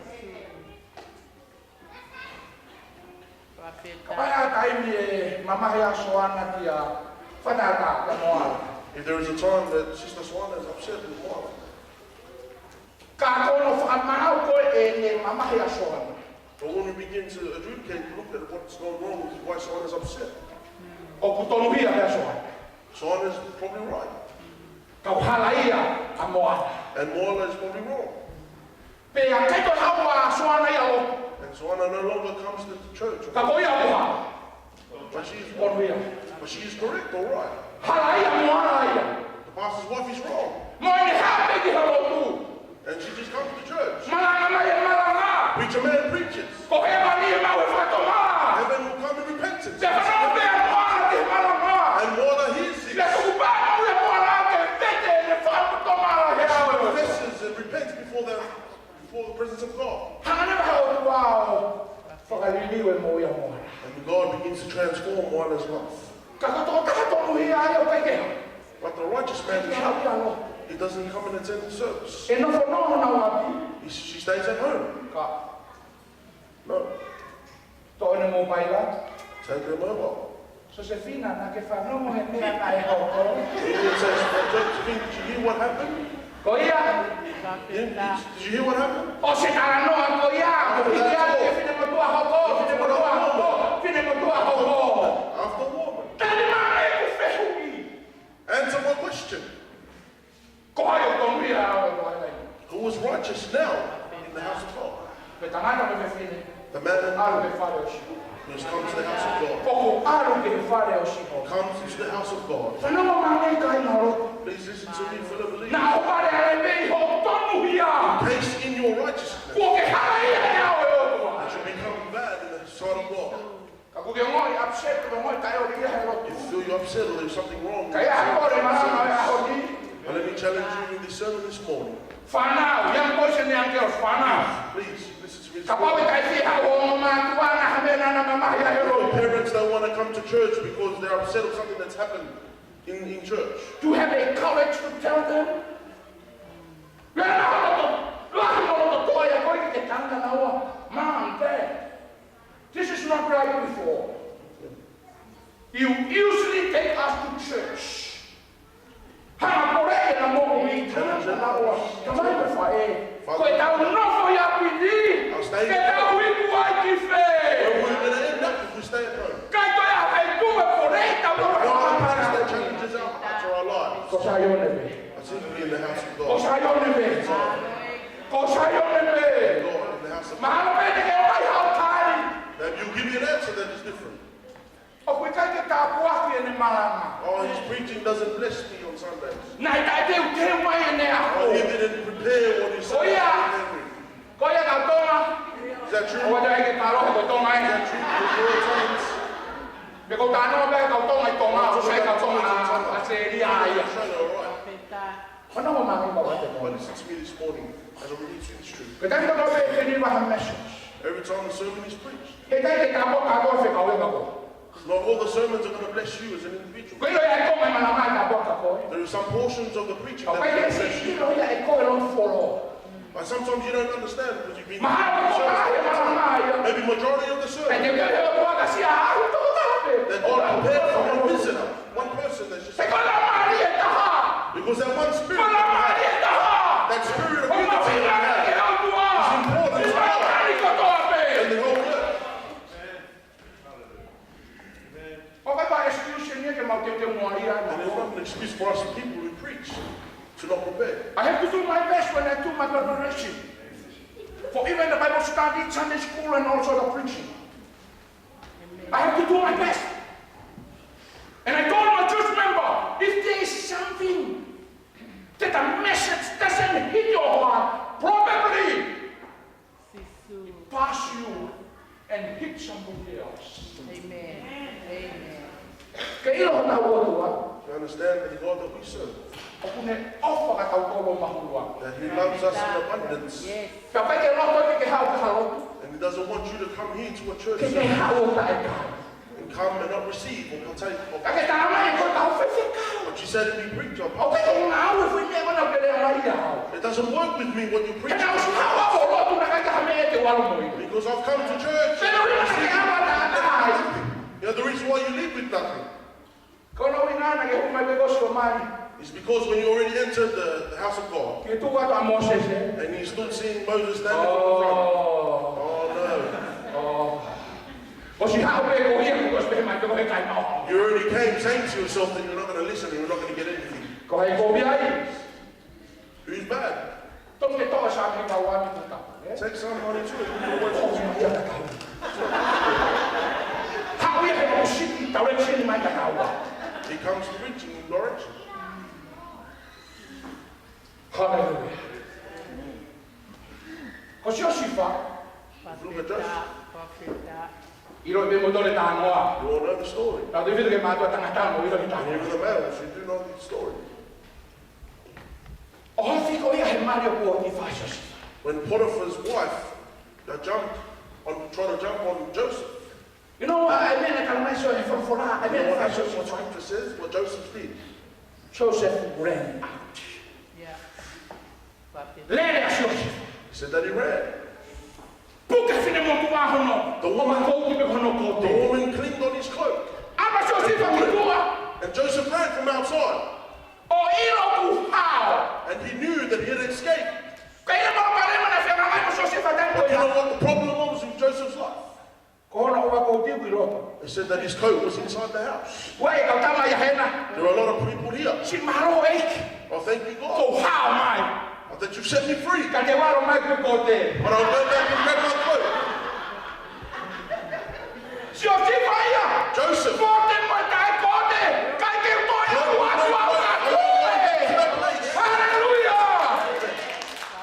Kapau ʻe ʻi ai ha taimi ʻe mamahi ʻa Soana kia Fānata, kia Moala. If there is a time that Sister Soana is upset with Moala, ka ko hono fakamaau ko ē ʻene mamahi ʻa Soana, but when we begin to adjudicate and look at what's going wrong with why Soana's upset, ʻoku tonuhia pē ʻa Soana. Soana's probably right. Ka ʻoku halaia ʻa Moala. And Moala is probably wrong. Pea ʻikai toe haʻu ʻa Soana ia ʻo lotu. And Soana no longer comes to the church. Ka ko ia ʻoku hā. But she is wrong. Tonuhia. But she is correct, all right. Halaia ʻa Moala ia. The pastor's wife is wrong. Mo ʻene haʻu pē ki he lotu. And she just comes to church. Malanga mai e malanga. Preacher man preaches. Ko hēvani ʻe maʻu he fakatomala. Heaven will come in repentance. Pea fanongo pē ʻa Moala ki he malanga. And Moala hears this. Pea tuku pē ʻa Moala ke vete ʻene fakatomala he ʻao ʻo e ʻOtua. She confesses and repents before the, before the presence of God. Hanga leva he ʻOtua ʻo fakaliliu e moʻui ʻa Moala. And God begins to transform Moala's life. Ka ko e tokotaha tonuhia ia ʻoku ʻikai ke hā. But the righteous man, he doesn't come and attend the service. ʻE nofo honau ʻapi. He, she stays at home. Ka. No. Toʻo ʻene mōpaila. Take her mobile. Sosefina, naʻa ke fanongo he meʻa naʻe hoko? He says, "Josephine, did you hear what happened?" Ko ia. Did, did you hear what happened? ʻOsi e talanoa ko ia, ko ia, ko e finemotuʻa hoko, finemotuʻa hoko, finemotuʻa hoko. After a woman. Tali mai ʻeku fehuʻi. Answer my question. Ko hai ʻoku tonuhia he ʻao ʻo e ʻOtua? Who is righteous now in the house of God? Ko e tangata mo e fefine. The man ʻoku ʻalu ki he fale ʻo Sihova. Who has come to the house of God. ʻOku ʻalu ki he fale ʻo Sihova. Comes into the house of God. Fanongo mai kāinga lotu. Please listen to me, fellow believers. Naʻa ʻoku ʻi ai e meʻa ʻi hoʻo tonuhia. In case in your righteousness, kuo ke halaia he ʻao ʻo e ʻOtua. That you become bad in the sight of God. Ka ʻoku ke ongoʻi upset, ʻoku ke ongoʻi taʻeʻolia he lotu. If you feel you're upset or there's something wrong, ka ʻi ai ha kole malanga he ʻaho ni. But let me challenge you in this sermon this morning. Fānau, young boys and young girls, fānau. Please, listen to me this morning. Kapau ʻe taʻefihia hoʻo ongo mātuʻa, naʻa mena na mamahi ʻa Herode. If your parents don't wanna come to church because they're upset of something that's happened in, in church. Do you have a courage to tell them? Mena na hono to, lahi hono to toa ia ko ē ke tala kia naua. Mom, Dad, this is not right before. You usually take us to church. Hanga pole ena mo mi tala kia naua. Tamai mo faʻē. Ko ʻetau nofo ia pili. Ke tau iku ai ki fē? Where we're gonna end up if we stay at home. Kai ko ia kai tu e pole tau. Why must that challenges our hearts or our lives? Ko Saione pē. I seem to be in the house of God. Ko Saione pē. Ko Saione pē. God, in the house of God. Mahalo pē te ke ʻomai haʻo tali. Now, if you give me an answer that is different. ʻOku ʻikai ke tāpuaki ʻene malanga. Oh, his preaching doesn't bless me on Sundays. Naʻe taʻeteuteu mai ʻene ako. Oh, he didn't prepare what he said. Ko ia. Ko ia kau Tonga. Is that true? ʻOua te ke kalo he ko Tonga ē. Is that true? Is that true? Me ko tano pē kau Tonga ʻi Tonga, ʻoku sai kau Tonga ʻAositelēlia ia. Australia, all right. Hona mo mami mo wate mo. But listen to me this morning, as I release you this truth. Ke tani kau pē ke ni maha message. Every time the sermon is preached, he ʻikai ke tāpuaki koe fekauʻaki koe. Not all the sermons are gonna bless you as an individual. Ko e ʻilo ia e konga e malanga ʻe tāpuaki koe. There are some portions of the preaching that will bless you. ʻOku ʻikai ke ʻilo ia ʻe koe ʻi loto folo. But sometimes you don't understand because you've been in church for a long time. Mahalo ko e konga e malanga ia. Maybe majority of the sermon. Pea te ke ʻilo ʻoku ʻasi ʻa e ʻaho tokotaha pē. That God prepared for one visitor, one person that's just. He ko e laumālie ʻe taha. Because that one spirit that you have, that spirit of unity that you have, is important as well. Ko e laumālie ʻe taha. Ko e laumālie ʻe taha. And the whole world. ʻOku ʻikai ko ha excuse ia ke mau teuteu noaʻia. And it's not an excuse for us people who preach to not prepare. I have to do my best when I do my preparation. For even the Bible study, Sunday school, and also the preaching. I have to do my best. And I told my church member, if there is something that the message doesn't hit your heart, probably it pass you and hit somebody else. Amen. Amen. Ke ʻilo hotau ʻOtua. To understand the God that we serve. ʻOku ne ʻofa kia tautolu mahulu ange. That he loves us in abundance. Yes. Pea ʻikai ke loto ke ke haʻu ki ha lotu. And he doesn't want you to come here to a church service. Ke ke haʻu ʻo taʻe kai. And come and not receive or partake of. Ka ke talamai ko e kau faifekau. But you say to me, "Preacher, pastor, ʻoku ʻikai ke ngāue foʻi meʻa ko ena ʻoku ke lea mai ai." It doesn't work with me what you preach. Ke tau ʻosi haʻu ʻo lotu naʻe ʻikai ha meʻa te u ʻalu mo ia. Because I've come to church and received nothing. Pea ʻoku ʻikai ke ʻalu ʻa taʻe. You know, the reason why you leave with nothing. Ko hono ʻuhinga naʻa ke hū mai pē kuo ʻosi ʻomai. It's because when you already entered the, the house of God, ke tuku atu ʻa Mōsese. And you stood seeing Moses standing in the front. Oh. Oh, no. Oh. ʻOsi haʻu pē koe ia, kuo ʻosi pehē mai pē koe he ʻikai maʻu. You already came saying to yourself that you're not gonna listen and you're not gonna get anything. Ko hai kovi ai? Who's bad? Tonu ke toʻo e Saame hiva ua mei he tapu, ē? Take Psalm ninety-two and put it away from you. Haʻu ia he ʻoku ʻosi direction mai kia taua. He comes preaching in direction. Hallelujah. Ko Siosifa. Look at Joseph. ʻIlo pē mo tole tānoa. You all know the story. Tau te vila ke mātuʻa tangata mo ʻilo ki tānoa. Even the males who do know the story. ʻOho fiko ia he mali ʻo Potifa ʻa Siosifa. When Potiphar's wife, uh, jumped on, tried to jump on Joseph. You know, uh, ʻa e meʻa naʻe talamai ʻe he folofola, ʻa e meʻa naʻe fai ʻe Siosifa. You know what the scripture says, what Joseph did? Joseph ran out. Yeah. Lele ʻa Siosifa. He said that he ran. Puke finemotuʻa hono. The woman, ʻo makoki pē hono kote. The woman clinged on his cloak. ʻAlu ʻa Siosifa ki tuʻa. And Joseph ran from outside. ʻO ʻilo kuo hao. And he knew that he had escaped. Ka ʻi he palopalema naʻe feangai mo Siosifa taimi ko ia. But you know what the problem was with Joseph's life? Ko hono ʻovakote ʻoku ʻi loto. They said that his coat was inside the house. Ua e kau tama ia hena. There are a lot of people here. Siʻi mālō ʻEiki. Oh, thank you, God. Kuo u hao mai. Oh, that you set me free. Ka te u ʻalu mai ʻo ʻoatu e kote. But I'll go back and grab my coat. Siosifa ia. Joseph. Kote mo e taʻekote. ʻIkai ke u toe ʻalu atu au ʻo ʻoatu e kote. Hallelujah.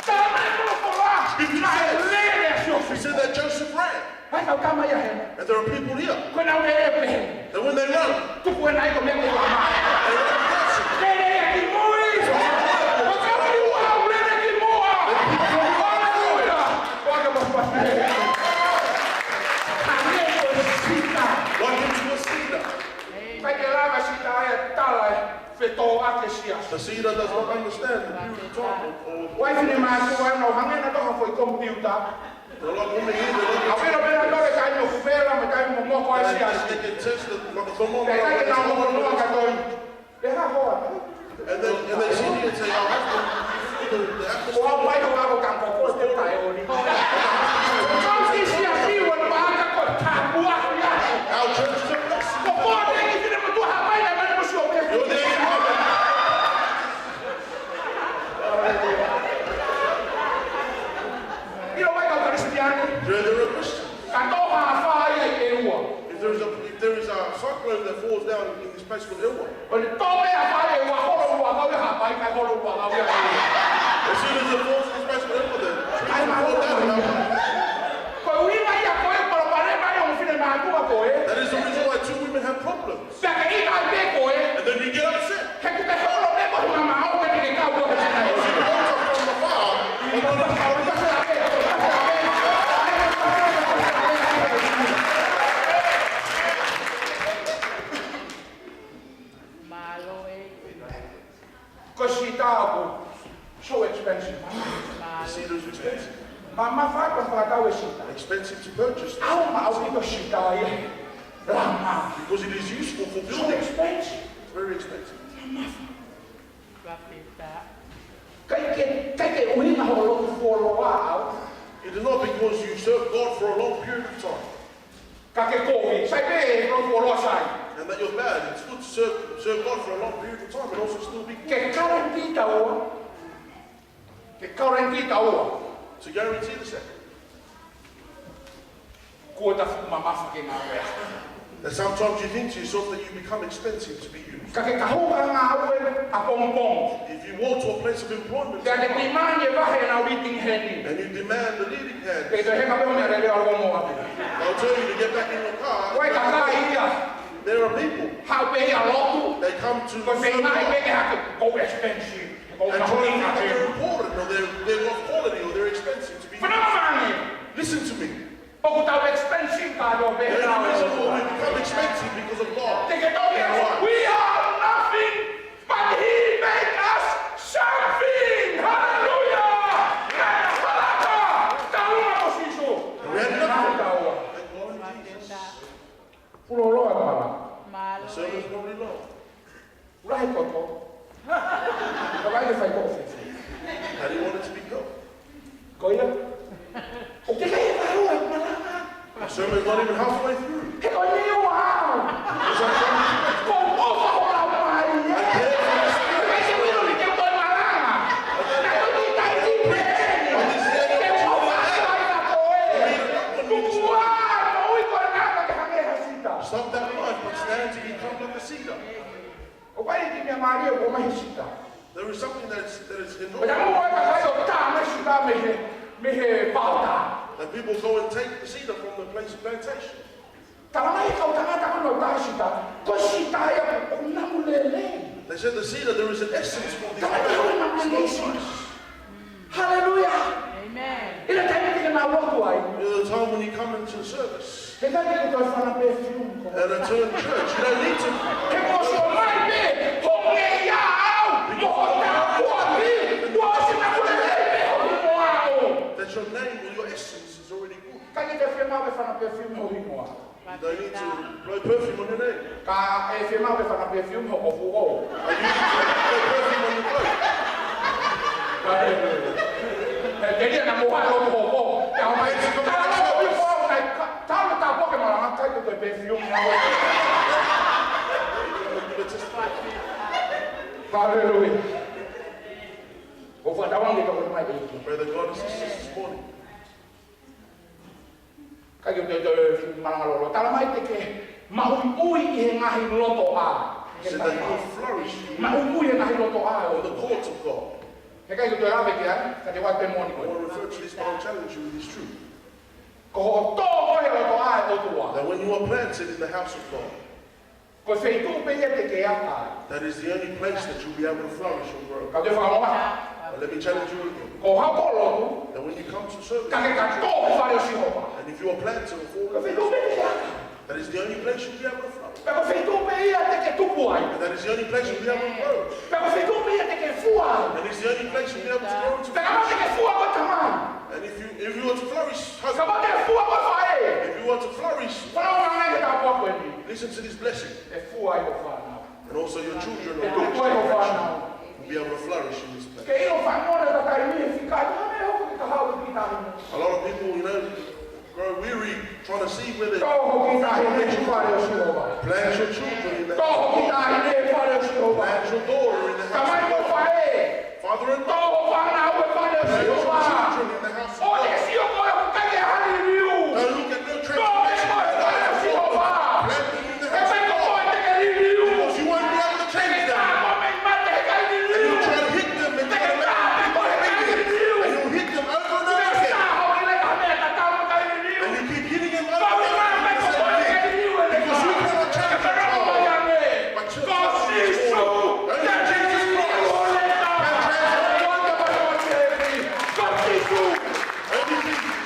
Talamai ʻe he folofola. Scripture says, naʻe lele ʻa Siosifa. He said that Joseph ran. Hai kau tama ia hena. And there are people here. Ko ʻenau lele pē. That when they run, tuku ena ʻi he meʻa ko ē ʻoku ʻomai. They run faster. Lele ia ki mui. Ke sia. The cedar does not understand the beauty of God or, or Uaifi ne mātuʻa ʻana ʻo hangē naʻa tau ha foʻi komipiuta. They're like women here, they're like ʻApē pē naʻa tau le kai mo kuvela, mo kai mo moko ai sia. They, they can test it like a thermometer. Pea kai ke nau moko noa ka toi. Pea ha hoa. And then, and they sit here and say, "Our husband, the, the atmosphere." Ko au mai ko au ka ko ko te kai ʻoni. Kau ki sia piwa ni maka ko tapua. Our church is a mess. Ko ko te ki fine mo tua ha mai na mai mo sio pe. You're there in heaven. ʻIlo mai ka Kalisitiane. You're the real Christian. Ka tō ha fā ia ʻe ua. If there is a, if there is a cyclone that falls down in this place called Ewa, Ko e tō pē ha fā ia ʻe ua, holo ua kau ia ha fā ia, kai holo ua kau ia. As soon as it falls in this place called Ewa, the trees will fall down. Ko e ʻuhinga ia ko e palopalema ia ʻo e fine mātuʻa ko ē. That is the reason why two women have problems. Pea ke ʻita ai pē koe. And then you get upset. He kuo ke holo pē koe he mamaʻo, pea te ke kau koe he sina. If you hold up from afar, I'm gonna Mālō e. Ko e sita ʻoku so expensive. The cedar is expensive. Mamafa ko e fakatau e sita. Expensive to purchase. ʻAu maʻu ʻi ko e sita ia. Langa. Because it is useful for building. So expensive. It's very expensive. Mamafa. Fakafetaʻi. ʻIkai ke, ʻikai ke ʻuhinga hoʻo lotu fuoloa ʻaʻau. It is not because you serve God for a long period of time. Ka ke kovi, sai pē e lotu fuoloa sai. And that you're bad. It's good to serve, serve God for a long period of time and also still be good. Ke guarantee taua. Ke guarantee taua. To guarantee the second. Kuo ta fuʻu mamafa ke ngāue. That sometimes you think to yourself that you become expensive to be used. Ka ke kahu ka ngāue ʻapongipongi. If you walk to a place of employment Pea te demand e vahe ʻenau leading hand. And you demand the leading hand, Pea te heka pē ʻo mea lele ʻalu mo ʻapi. They'll tell you to get back in your car. Ko e kakai ia. There are people. Haʻu pē ia lotu. They come to Ko e feinga serve ʻi God. Pē ke hake. Ko e expensive. Ko e And try to think that they're important or they're, they're of quality or they're expensive to be used. Fanongo mai. Listen to me. ʻOku tau expensive ka lo The only reason why we become expensive because of God. Te ke toki, we are nothing, but he make us something. Hallelujah. Ka hala ka, tau ma ko Sīsū. We had nothing. Tau. Thank God for Jesus. Pulolo a mala. Mālō e. Service probably long. Ula he koto. Ka vai ke fai ko fefo. How do you want it to be built? Ko ia. ʻOku ʻikai ke valu e malanga. My sermon is not even halfway through. He ko e ua. It's like, Ko e ʻofa hola mai, ē. I care for the spirit. ʻIkai ke ʻilo ni ke ko e malanga. Naʻe ʻikai ke tai ki pē. Ke ʻofa ai ka ko ē. Kuku ai, mo ui ko e ngata ke hangē ha sita. Stop that life, but stand to become like a cedar. ʻOku ʻi ai e kiʻi meʻa mālie ʻoku ʻomai he sita. There is something that is, that is enormous. Pea ʻoku ʻi ai e kakai ʻoku tā mai sita mei he, mei he paota. That people go and take the cedar from the place of plantation. Tala mai e kau tangata ko ē naʻa nau tā sita, ko e sita ia ʻoku namu lelei. They said the cedar, there is an essence for this plant. Tala mai e kau namu lelei sita. Hallelujah. Amen. ʻI he taimi te ke nau lotu ai. You know, the time when you come into the service. He ʻikai ke toe fana perfume ko. And a turn church. You don't need to. He ko e sio mai pē, ho ngeia au, mo ho tāpuaki, kuo ʻosi namu lelei pē ho hingoa au. That your name or your essence is already good. ʻIkai ke fiemaʻu ke fana perfume ho hingoa. You don't need to blow perfume on your name. Ka ʻe fiemaʻu ke fana perfume hoʻo fuʻu ʻo. Are you to blow perfume on your clothes? Ka ʻe, ʻe, ʻe, ʻe, na mo ha lo mo ho. Ka o mai, ka lo mo ho, ka, ka lo ta po ke malanga, ka ko e perfume na. Hallelujah. ʻOku fakatauange ka ko mai ʻEiki. Pray that God assists us this morning. ʻIkai ke toe toe malanga lolo. Tala mai te ke maʻuiʻui ʻi he ngaahi lotoʻā. Said that you will flourish. Maʻuiʻui he ngaahi lotoʻā ʻo e ʻOtua. In the courts of God. He ʻikai ke toe lave ki ai, ka te u ʻoatu pē moʻoni ko ē. I want to refer to this, but I'll challenge you with this truth. Ko hoʻo tō ko ē he lotoʻā ʻo e ʻOtua. That when you are planted in the house of God, Ko e feituʻu pē ia te ke ʻaʻa ai. That is the only place that you'll be able to flourish and grow. Ka te fakamā. But let me challenge you again. Ko hoʻo lotu. That when you come to service, Ka ke ka tō he fale ʻo Sihova. And if you are planted or fallen, Ko e feituʻu pē te ke ʻaʻa ai. That is the only place you'll be able to flourish. Pea ko e feituʻu pē ia te ke tupu ai. And that is the only place you'll be able to grow. Pea ko e feituʻu pē ia te ke fua ai. And it's the only place you'll be able to grow into. Pea kapau te ke fua ko e tamai. And if you, if you want to flourish, husband, kapau te ke fua ko e faʻē. If you want to flourish, fanongo mai ki he tāpuaki ko eni. Listen to this blessing. ʻE fua ai ho fānau. And also your children. ʻE tupu ai ho fānau. Will be able to flourish in this place. Ke ʻilo fanongo ʻa e taimi ʻe fika ai, ʻoua naʻa hoko ki he kahaʻu ki tahi. A lot of people, you know, grow weary trying to see whether Tō ho kiʻi taʻahine ki he fale ʻo Sihova. Plant your children in the Tō ho kiʻi taʻahine ki he fale ʻo Sihova. Plant your daughter in the house. Tamai mo faʻē. Father and Tō ho fānau ki he fale ʻo Sihova. Plant your children in the house of God. ʻOua te ke sio koe ʻoku ʻikai ke ʻi ai ha liliu. Don't look at no transformation. Tō e fale ʻo Sihova. Plant them in the house of God. He ʻikai ko koe te ke liliu. Because you won't be able to change them. He ʻikai ko e mei mate he ʻikai liliu. And you try to hit them and try to make them be defeated. And you'll hit them over and over again. And you keep hitting them over and over again. Because you cannot change your child. But just only Jesus Christ can transform. Only Jesus.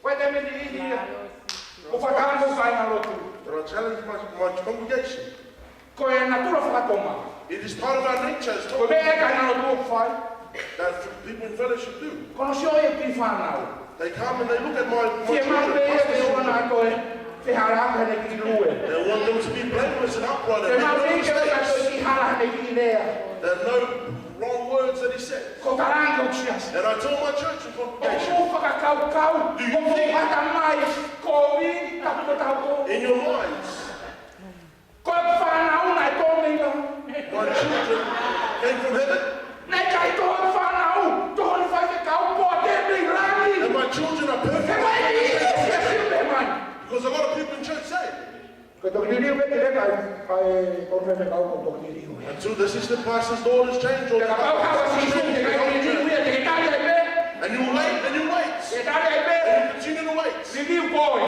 Ko e meʻa ʻe niʻihi ia ʻoku ou fakaʻamu ki he kāingalotu. But I challenge my, my congregation. Ko e natula faka-Tonga. It is part of our nature as Tonga. Ko e meʻa ia ʻa e kāingalotu ʻoku fai. That people in fellowship do. Ko hono sio ia ki he fānau. They come and they look at my, my children, pastor's children. Fiemaʻu pē ia ke ʻoua naʻa toe fehalaaki heʻene kiʻi lue. They want them to be blameless and upright and make no mistakes. Fiemaʻu pē ia ke ʻoua naʻa toe kiʻi hala heʻene kiʻi lea. There are no wrong words that he said. Ko e talaange ki he siasi. And I tell my church and congregation, ʻoku mou fakakaukau, do you think, ʻoku mou ʻatamai kovi, tapu ko tau ko. In your minds, ko e fānau naʻe tō mei langi. My children came from heaven. Naʻe ʻikai tō e fānau, tō hono faifekau, ko e tō mei langi. And my children are perfect. He ʻikai ke ʻi ai ha siasi ʻoku pehē mai. Because a lot of people in church say, Ko e toki liliu pē ki he leka ʻa e, ʻa e kau faifekau ko e toki liliu. Until the assistant pastor's daughters change or the pastor's change, they don't change. Pea kapau ʻe haʻu ʻa Sīsū, ʻe ʻikai liliu ia, te ke tali ai pē. And you wait, and you wait. Te ke tali ai pē. And you continue to wait. Liliu koe.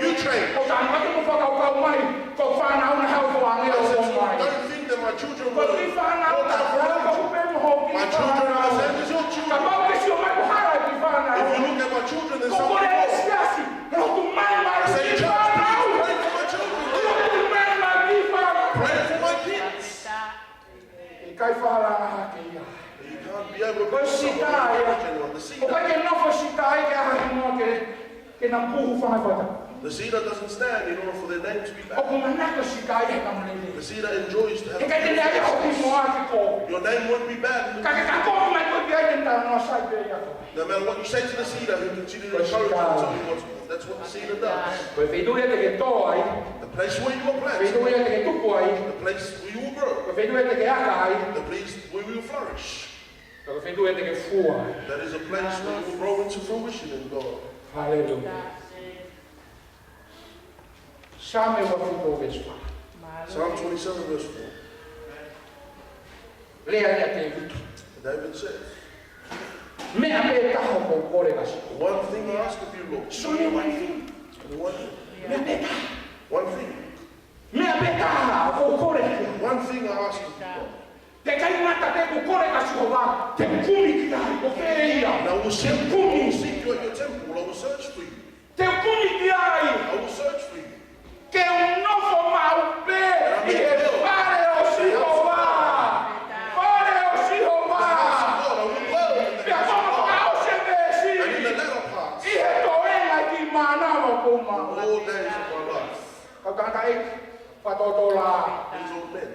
You change. ʻOua naʻa toe fakakaukau mai, ko e fānau naʻe haʻu ko e ʻāngelo ʻo ʻomai. I said, don't think that my children were brought down from heaven. Ko e kiʻi fānau, ko e kiʻi fānau. My children are the same as your children. Kapau ʻoku ke sio mai, ko e hala e kiʻi fānau. If you look at my children, there's something wrong. Ko e kole ʻa e siasi. Lotu mai mai ki he fānau. I say, church, please pray for my children. Lotu mai mai ki he fānau. Pray for my kids. ʻIkai fakalanga hake ia. You can't be able to put something on the cedar. Ko e sita ia. ʻOku ʻikai ke nofo e sita ia ke ʻai ha hingoa ke, ke nau puhu fanga fata. The cedar doesn't stand in order for their name to be back. ʻOku manako e sita ia he taimi lelei. The cedar enjoys to have a beautiful face. He ʻikai te ne ʻai hoʻo hingoa ki ai. Your name won't be bad in the future. Ka ke ka kovi mai koe ki ai, te ne talanoa sai pē ia koe. No matter what you say to the cedar, he'll continue to encourage you and tell you what's, that's what the cedar does. Ko e feituʻu ia te ke tō ai. The place where you were planted. Feituʻu ia te ke tupu ai. The place where you will grow. Ko e feituʻu ia te ke aka ai. The place where you will flourish. Ko e feituʻu ia te ke fua ai. That is a place where you will grow into fruition in God. Hallelujah. Saame uofulu veesi fā. Psalm twenty-seven verse four. Lea ʻa Tēvita. David said, Meʻa pē taha ʻoku ou kole kia Sihova. One thing I ask of you, Lord. It's only one thing. One thing. Meʻa pē taha. One thing. Meʻa pē taha ʻoku ou kole kia. One thing I ask of you, Lord. Te ke ʻai ngata pē ʻoku ou kole kia Sihova, te u kumi ki ai, ko fē ia? And I will seek, I will seek you at your temple, I will search for you. Te u kumi ki ai. I will search for you. Ke u nofo maʻu pē ʻi he fale ʻo Sihova. Fale ʻo Sihova. The house of God, I will dwell in the house of God. Pea ko hono fakaʻosi ʻo e veesi. And in the latter part, ʻi he toenga ʻi he mānava kuo maʻu. All days of my life. Kau tangataʻeiki, fakatōtōlā. These old men.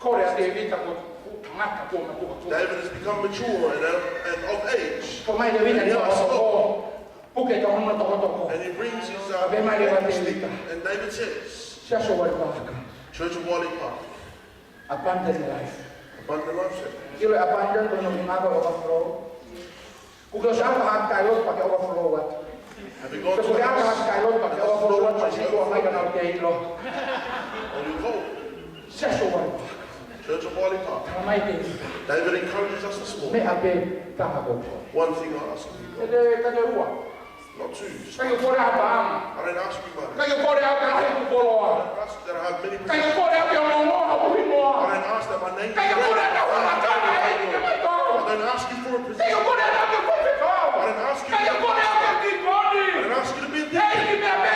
Kole ʻa Tēvita ko e fuʻu tangata kuo matuʻotuʻa. David has become mature and, and of age. Ko mai Tēvita ni o o. And he asks the Lord. Puke ki hono tokotoko. And he brings his, uh, Pea pehē mai leva ʻe Tēvita. And David says, Siasi ʻo Walepa Aka. Church of Walepa Aka. Abundant life. Abundant life, sir. ʻIlo e abundant ko hono ʻuhinga ko e overflow. Kuo ke ʻosi ʻalu ki ha ʻapi kai lotu pea ke overflow atu. Have you gone to a house? Pe kuo ke ʻalu ki ha ʻapi kai lotu pea ke overflow atu, pea sio mai ka nau ke ʻilo. Are you cold? Siasi ʻo Walepa Aka. Church of Walepa Aka. Talamai ʻe Tēvita. David encourages us this morning. Meʻa pē taha ʻoku ou kole. One thing I ask of you, God. Ka ke, ka ke ua. Not two. ʻIkai ke u kole ʻaupito. I don't ask you money. ʻIkai ke u kole ʻaupito ke lahi hoku koloa. I don't ask that I have many possessions. ʻIkai ke u kole ʻaupito ke ongoongo hoku hingoa. I don't ask that my name be great. ʻIkai ke u kole ʻaupito ke u hanga ʻi he ʻEiki ke maʻu. I don't ask you for a position. ʻIkai ke u kole ʻaupito ke u faifekau. I don't ask you to be a deacon. ʻIkai ke u kole ʻaupito ke u hiponi. I don't ask you to be a deacon. ʻEiki, meʻa pē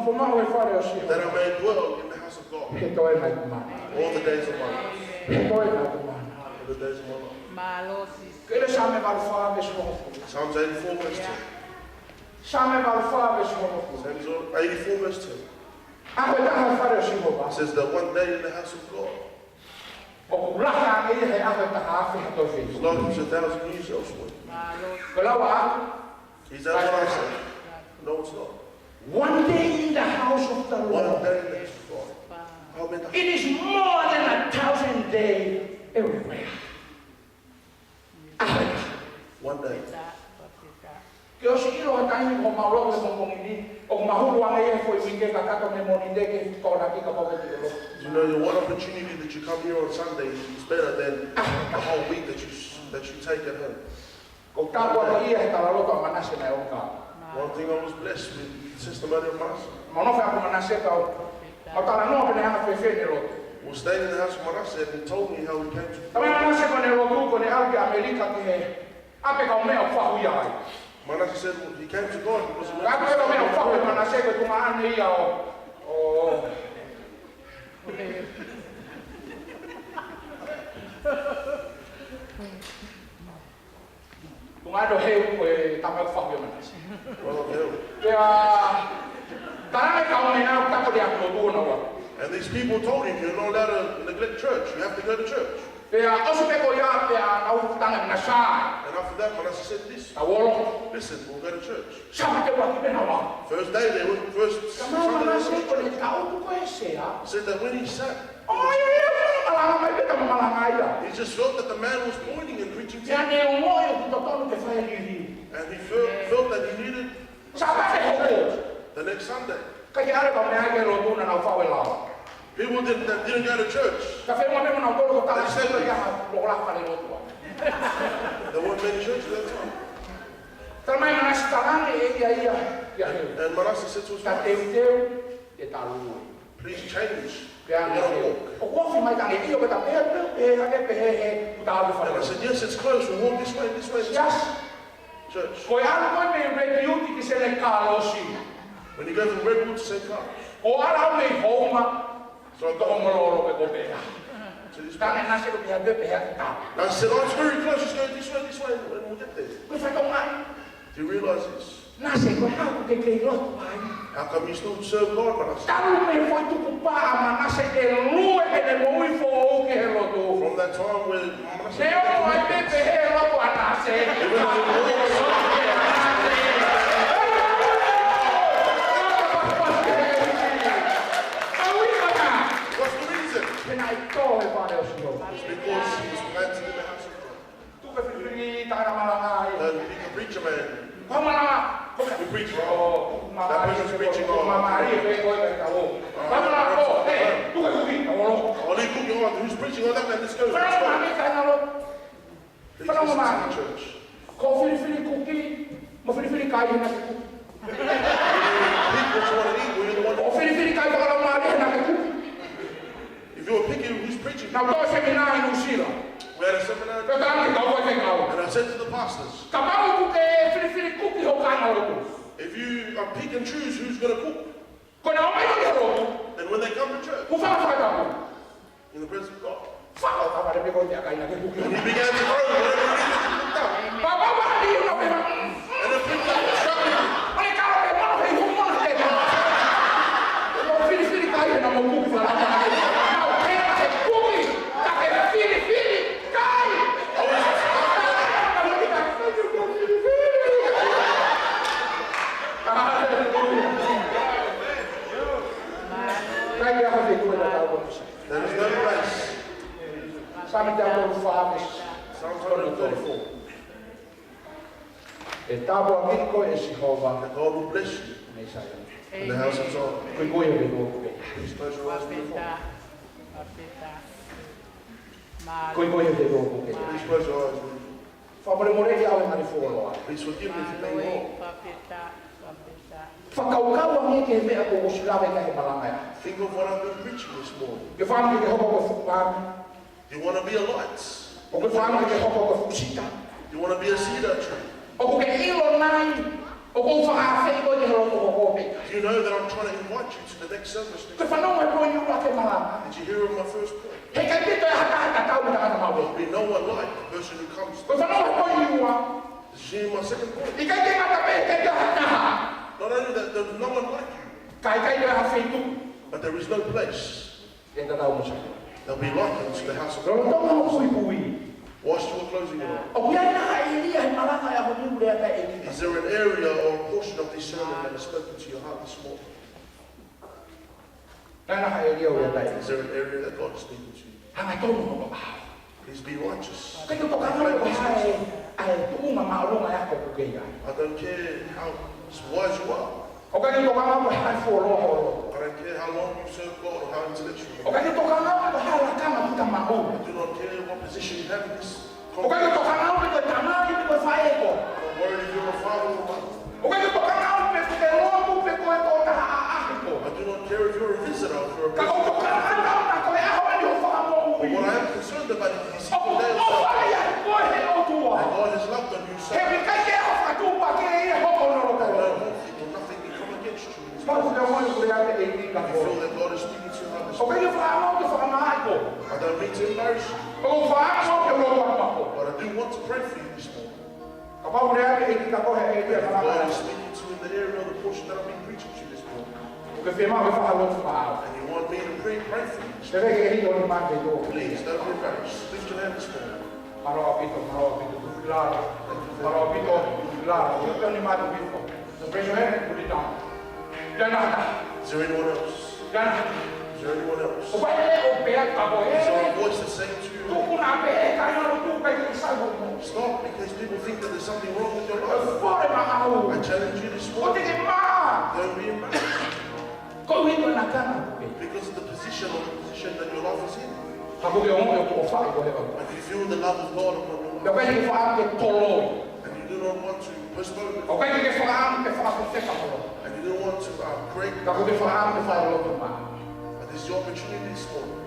Ko mau he fale ʻo Sihova. That I may dwell in the house of God He toe mai kumana. All the days of my life. He toe mai kumana. All the days of my life. Mālō Sīsū. Ke ʻilo Saame valu fā veesi hongofulu. Psalms eighty-four verse two. Saame valu fā veesi hongofulu. Psalms eighty-four verse two. ʻAho ʻe taha he fale ʻo Sihova. It says that one day in the house of God. ʻOku lahi ange ia he ʻaho ʻe taha afe ha toe fē. It's like it's a thousand years elsewhere. Mālō. Ko e lau ʻa He's at what I say. No, it's not. One day in the house of the Lord. One day in the house of God. ʻAho ʻe taha. It is more than a thousand days everywhere. ʻAho ʻe taha. One day. Ke ʻosi ʻilo ha taimi ko mau lotu he pongipongi ni, ʻoku mahulu ange ia he foʻi uike kakato mei Monday ki he Tokonaki kapau ʻoku ke ʻilo. You know, your one opportunity that you come here on Sunday is better than the whole week that you, that you take at home. Ko e tāpuaki ia he talaloto ʻa Manase naʻe ʻoka. One thing I was blessed with, the testimony of Manasseh. Mo nofo ʻaku Manase kau. Mo talanoa pē naʻe anga fēfē ʻene lotu. Was staying in the house of Manasseh and he told me how he came to Tama Manase ko ʻene lotu, ko ʻene ʻalu ki ʻAmelika ki he ʻapi kau meʻa ʻoku fahu ia ai. Manasseh said, well, he came to God because he went to ʻApi kau meʻa ʻoku fahu ʻe Manase ko e tuongaʻane ia ʻo, ʻo Tuongaʻane ʻo Heu ko e tama ʻoku fahu ʻia Manase. Well, Heu. Pea, talaange kau meʻa ʻoku tapu ʻi he ʻapi lotu ʻoku nau ō. And these people told him, "You're not allowed to neglect church. You have to go to church." Pea, ʻosi pē ko ia, pea, nau tangi Manase. And after that, Manasseh said this, Tau ō. "Listen, we'll go to church." Sāpate ʻuluaki pē naʻa nau ō. First day they went, first Sunday they went to church. Kamau Manase ko ʻene tangutu ko e sea. Said that when he sat, ʻO ia, ia, malanga mai pē tama malanga ia. He just felt that the man was pointing and preaching to him. Pea ne ongoʻi ʻoku totonu ke fai e liliu. And he felt, felt that he needed Sāpate hoko. The next Sunday. Ka ke ʻalu kau meʻa ki he lotu naʻa nau fahu e lao. People didn't, that didn't go to church. Ka feʻunga pē mo nautolu ko e tala They said sila ia ha lokola fale lotu. There weren't many churches at that time. Tala mai Manase talaange ʻe ia ia, ia Heu. And Manasseh said to his wife, Ka teuteu, ke ta lue. Please change. Pea ʻoku ofi mai ka ne ʻio pē ta pehē, pehē, pehē, pehē, he, kuo ta ʻalu fale. And I said, "Yes, it's close. We'll walk this way, this way, this way." Yes. Church. Ko e ʻalu ko ē mei Redwood ki Senekalosi. When you go from Redwood to Saint Carlos. Ko e ʻalu mei Houma, So I got Tōmololo pē ko pea. To this Tane place. Nase ko pea pē pea kita. And I said, "Oh, it's very close. Just go this way, this way, and we'll get there." Ko e fatongia. Do you realize this? Nase ko e hā ʻoku ke kei lotu ai. How come you still serve God, Manasseh? Talu mei he foʻi tukupā ʻa Manase ʻe lue ʻene moʻui foʻou ki he lotu. From that time when Manasseh Neongo ai pē pehē e lotu ʻa Nase. Even though he walks What's the reason? He naʻe tō he fale ʻo Sihova. It's because he was planted in the house of God. Tuku e filifili taʻe malanga ai. And he can preach a man. Ko e malanga. He preach wrong. That person's preaching wrong. Mama ai, ko e, ko e, ko e, ko e. Mama, ko e, tuku e kuki, ko e. Only cooking on, who's preaching on that man? Let's go. Let's go. Mama, Please listen to the church. Ko e filifili kuki, mo e filifili kai he naʻa ke kuki. Pick what you wanna eat, we're the one. Ko e filifili kai fakalaumālie he naʻa ke kuki. If you were picking who's preaching, Naʻa ku ʻi he semina ʻi Nuʻusila. We had a seminar. Pea talaange ki he kau faifekau. And I said to the pastors, Kapau ʻoku ke filifili kuki ho kāingalotu, if you are pick and choose who's gonna cook, ko ʻenau ō mai ki he lotu, then when they come to church, kuo fai fakatapu in the presence of God. Fakaʻapaʻapa pē ko e meʻakai naʻa ke kuki. And he began to throw whatever it is that he picked up. Papa, papa, ni una pema. And the people were struggling. Ole kalo pē mono he ihu mono he pema. Mo e filifili kai he naʻa mo kuki fala. Naʻa ke pema he kuki. Ka ke filifili kai. I was Hallelujah. Kai ke ʻaho ke kuki na tau kono. There is no place. Saame teau tolu fā veesi. Psalm one thirty-four. ʻE tāpuakiʻi koe ʻe Sihova. That God will bless you mei Saione. In the house of Zion. Ko e ko e ʻe ko e. Please close your eyes with me. Ko e ko e ʻe ko e. Please close your eyes with me. Fakamolemoleʻi au he ngaahi fuoloa. Please forgive me for being wrong. Fakakaukau ange ki he meʻa kuo u ʻosi lave ki ai he malanga ni. Think of what I've been preaching this morning. Ke fakaʻamu ke hoko ko e fuʻu paami. You wanna be a light. ʻOku ke fakaʻamu ke hoko ko e fuʻu sita. You wanna be a cedar tree. ʻOku ke ʻilo nai ʻOku ou fakaafeʻi koe ki he lotu hoko pē. Do you know that I'm trying to invite you to the next service? Ko e fanongo he poini ua ki he malanga. Did you hear of my first point? Heʻikai ke toe ʻi ai ha taha tatau mo e tangata maʻu. There'll be no one like the person who comes. Ko e fanongo he poini ua. Did you hear my second point? ʻIkai ke ngata pē, heʻikai ke ʻi ai ha taha. Not only that, there's no one like you. Ka ʻikai ke ʻi ai ha feituʻu. But there is no place. ʻE tatau mo Saione. They'll be likened to the house of God. Lolotonga hoʻo puipui. Whilst you are closing your eyes, ʻoku ʻi ai ha ʻēlia he malanga ʻo e ʻaho ni ʻoku lea ki ai e ʻEiki? Is there an area or a portion of this sermon that has spoken to your heart this morning? ʻI ai ha ʻēlia ʻoku lea ki ai e ʻEiki? Is there an area that God is speaking to you? Hangatonu hoʻo ʻaho. Please be righteous. ʻIkai ke u tokanga pe ko e hā e, ʻa e tuʻunga māʻolunga ʻoku ke ʻi ai. I don't care how wise you are. ʻOku ʻikai ke u tokanga pe ko e hā e fuoloa hoʻo lotu. I don't care how long you serve God or how intellectual you are. ʻOku ʻikai ke u tokanga pe ko e hā e lakanga ʻoku ke maʻu. I do not care what position you have in this congregation. ʻOku ʻikai ke u tokanga pe ko e tamai pe ko e faʻē koe. I'm not worried if you're a father or a mother. ʻOku ʻikai ke u tokanga pe ko e lotu pe ko e tokotaha ʻaʻahi koe. I do not care if you're a visitor or a guest. Ka ʻoku ou tokanga ʻaupito ko e ʻaho ni hoʻo fakamoʻui. But what I am concerned about is this single day of salvation. ʻOku ʻofa ʻia koe ʻe he ʻOtua. And God has loved on you so much. He ʻikai ke ʻi ai ha fakatuʻupakē ʻe hoko ʻi ho loto. That no harm or nothing can come against you. Kapau ʻoku ke ongoʻi ʻoku lea ki ai e ʻEiki kia koe. You feel that God is speaking to you this morning. ʻOku ʻikai ke u fakaʻamu ke fakamamaʻo koe. I don't mean to embarrass you. ʻOku ou fakaʻamu ke u lotu atu maʻa koe. But I do want to pray for you this morning. Kapau ʻoku lea ki ai e ʻEiki kia koe he ʻēlia malanga. If God is speaking to you in the area of the portion that I've been preaching to you this morning, ʻoku ke fiemaʻu ke u fakalotu maʻau. And you want me to pray, pray for you this morning, pea ke hiki ho nima ke tō. Please, don't be embarrassed. Lift your hand this morning. Mālō ʻaupito, mālō ʻaupito, tuʻu ki lalo. Mālō ʻaupito, tuʻu ki lalo. Hiki ho nima atu hifo. So raise your hand and put it down. Is there anyone else? Is there anyone else? ʻOku ʻi ai e leʻo ʻoku pehē kia koe. Is there a voice that's saying to you, stop, because people think that there's something wrong with your life. I challenge you this morning. Don't be embarrassed. Because of the position or the position that your life is in. But you feel the love of God upon your life. And you do not want to postpone it. And you don't want to, um, pray. But this is your opportunity this morning.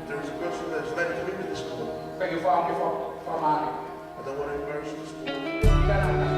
There is a person that is made a commitment this morning. I don't want to embarrass you this morning.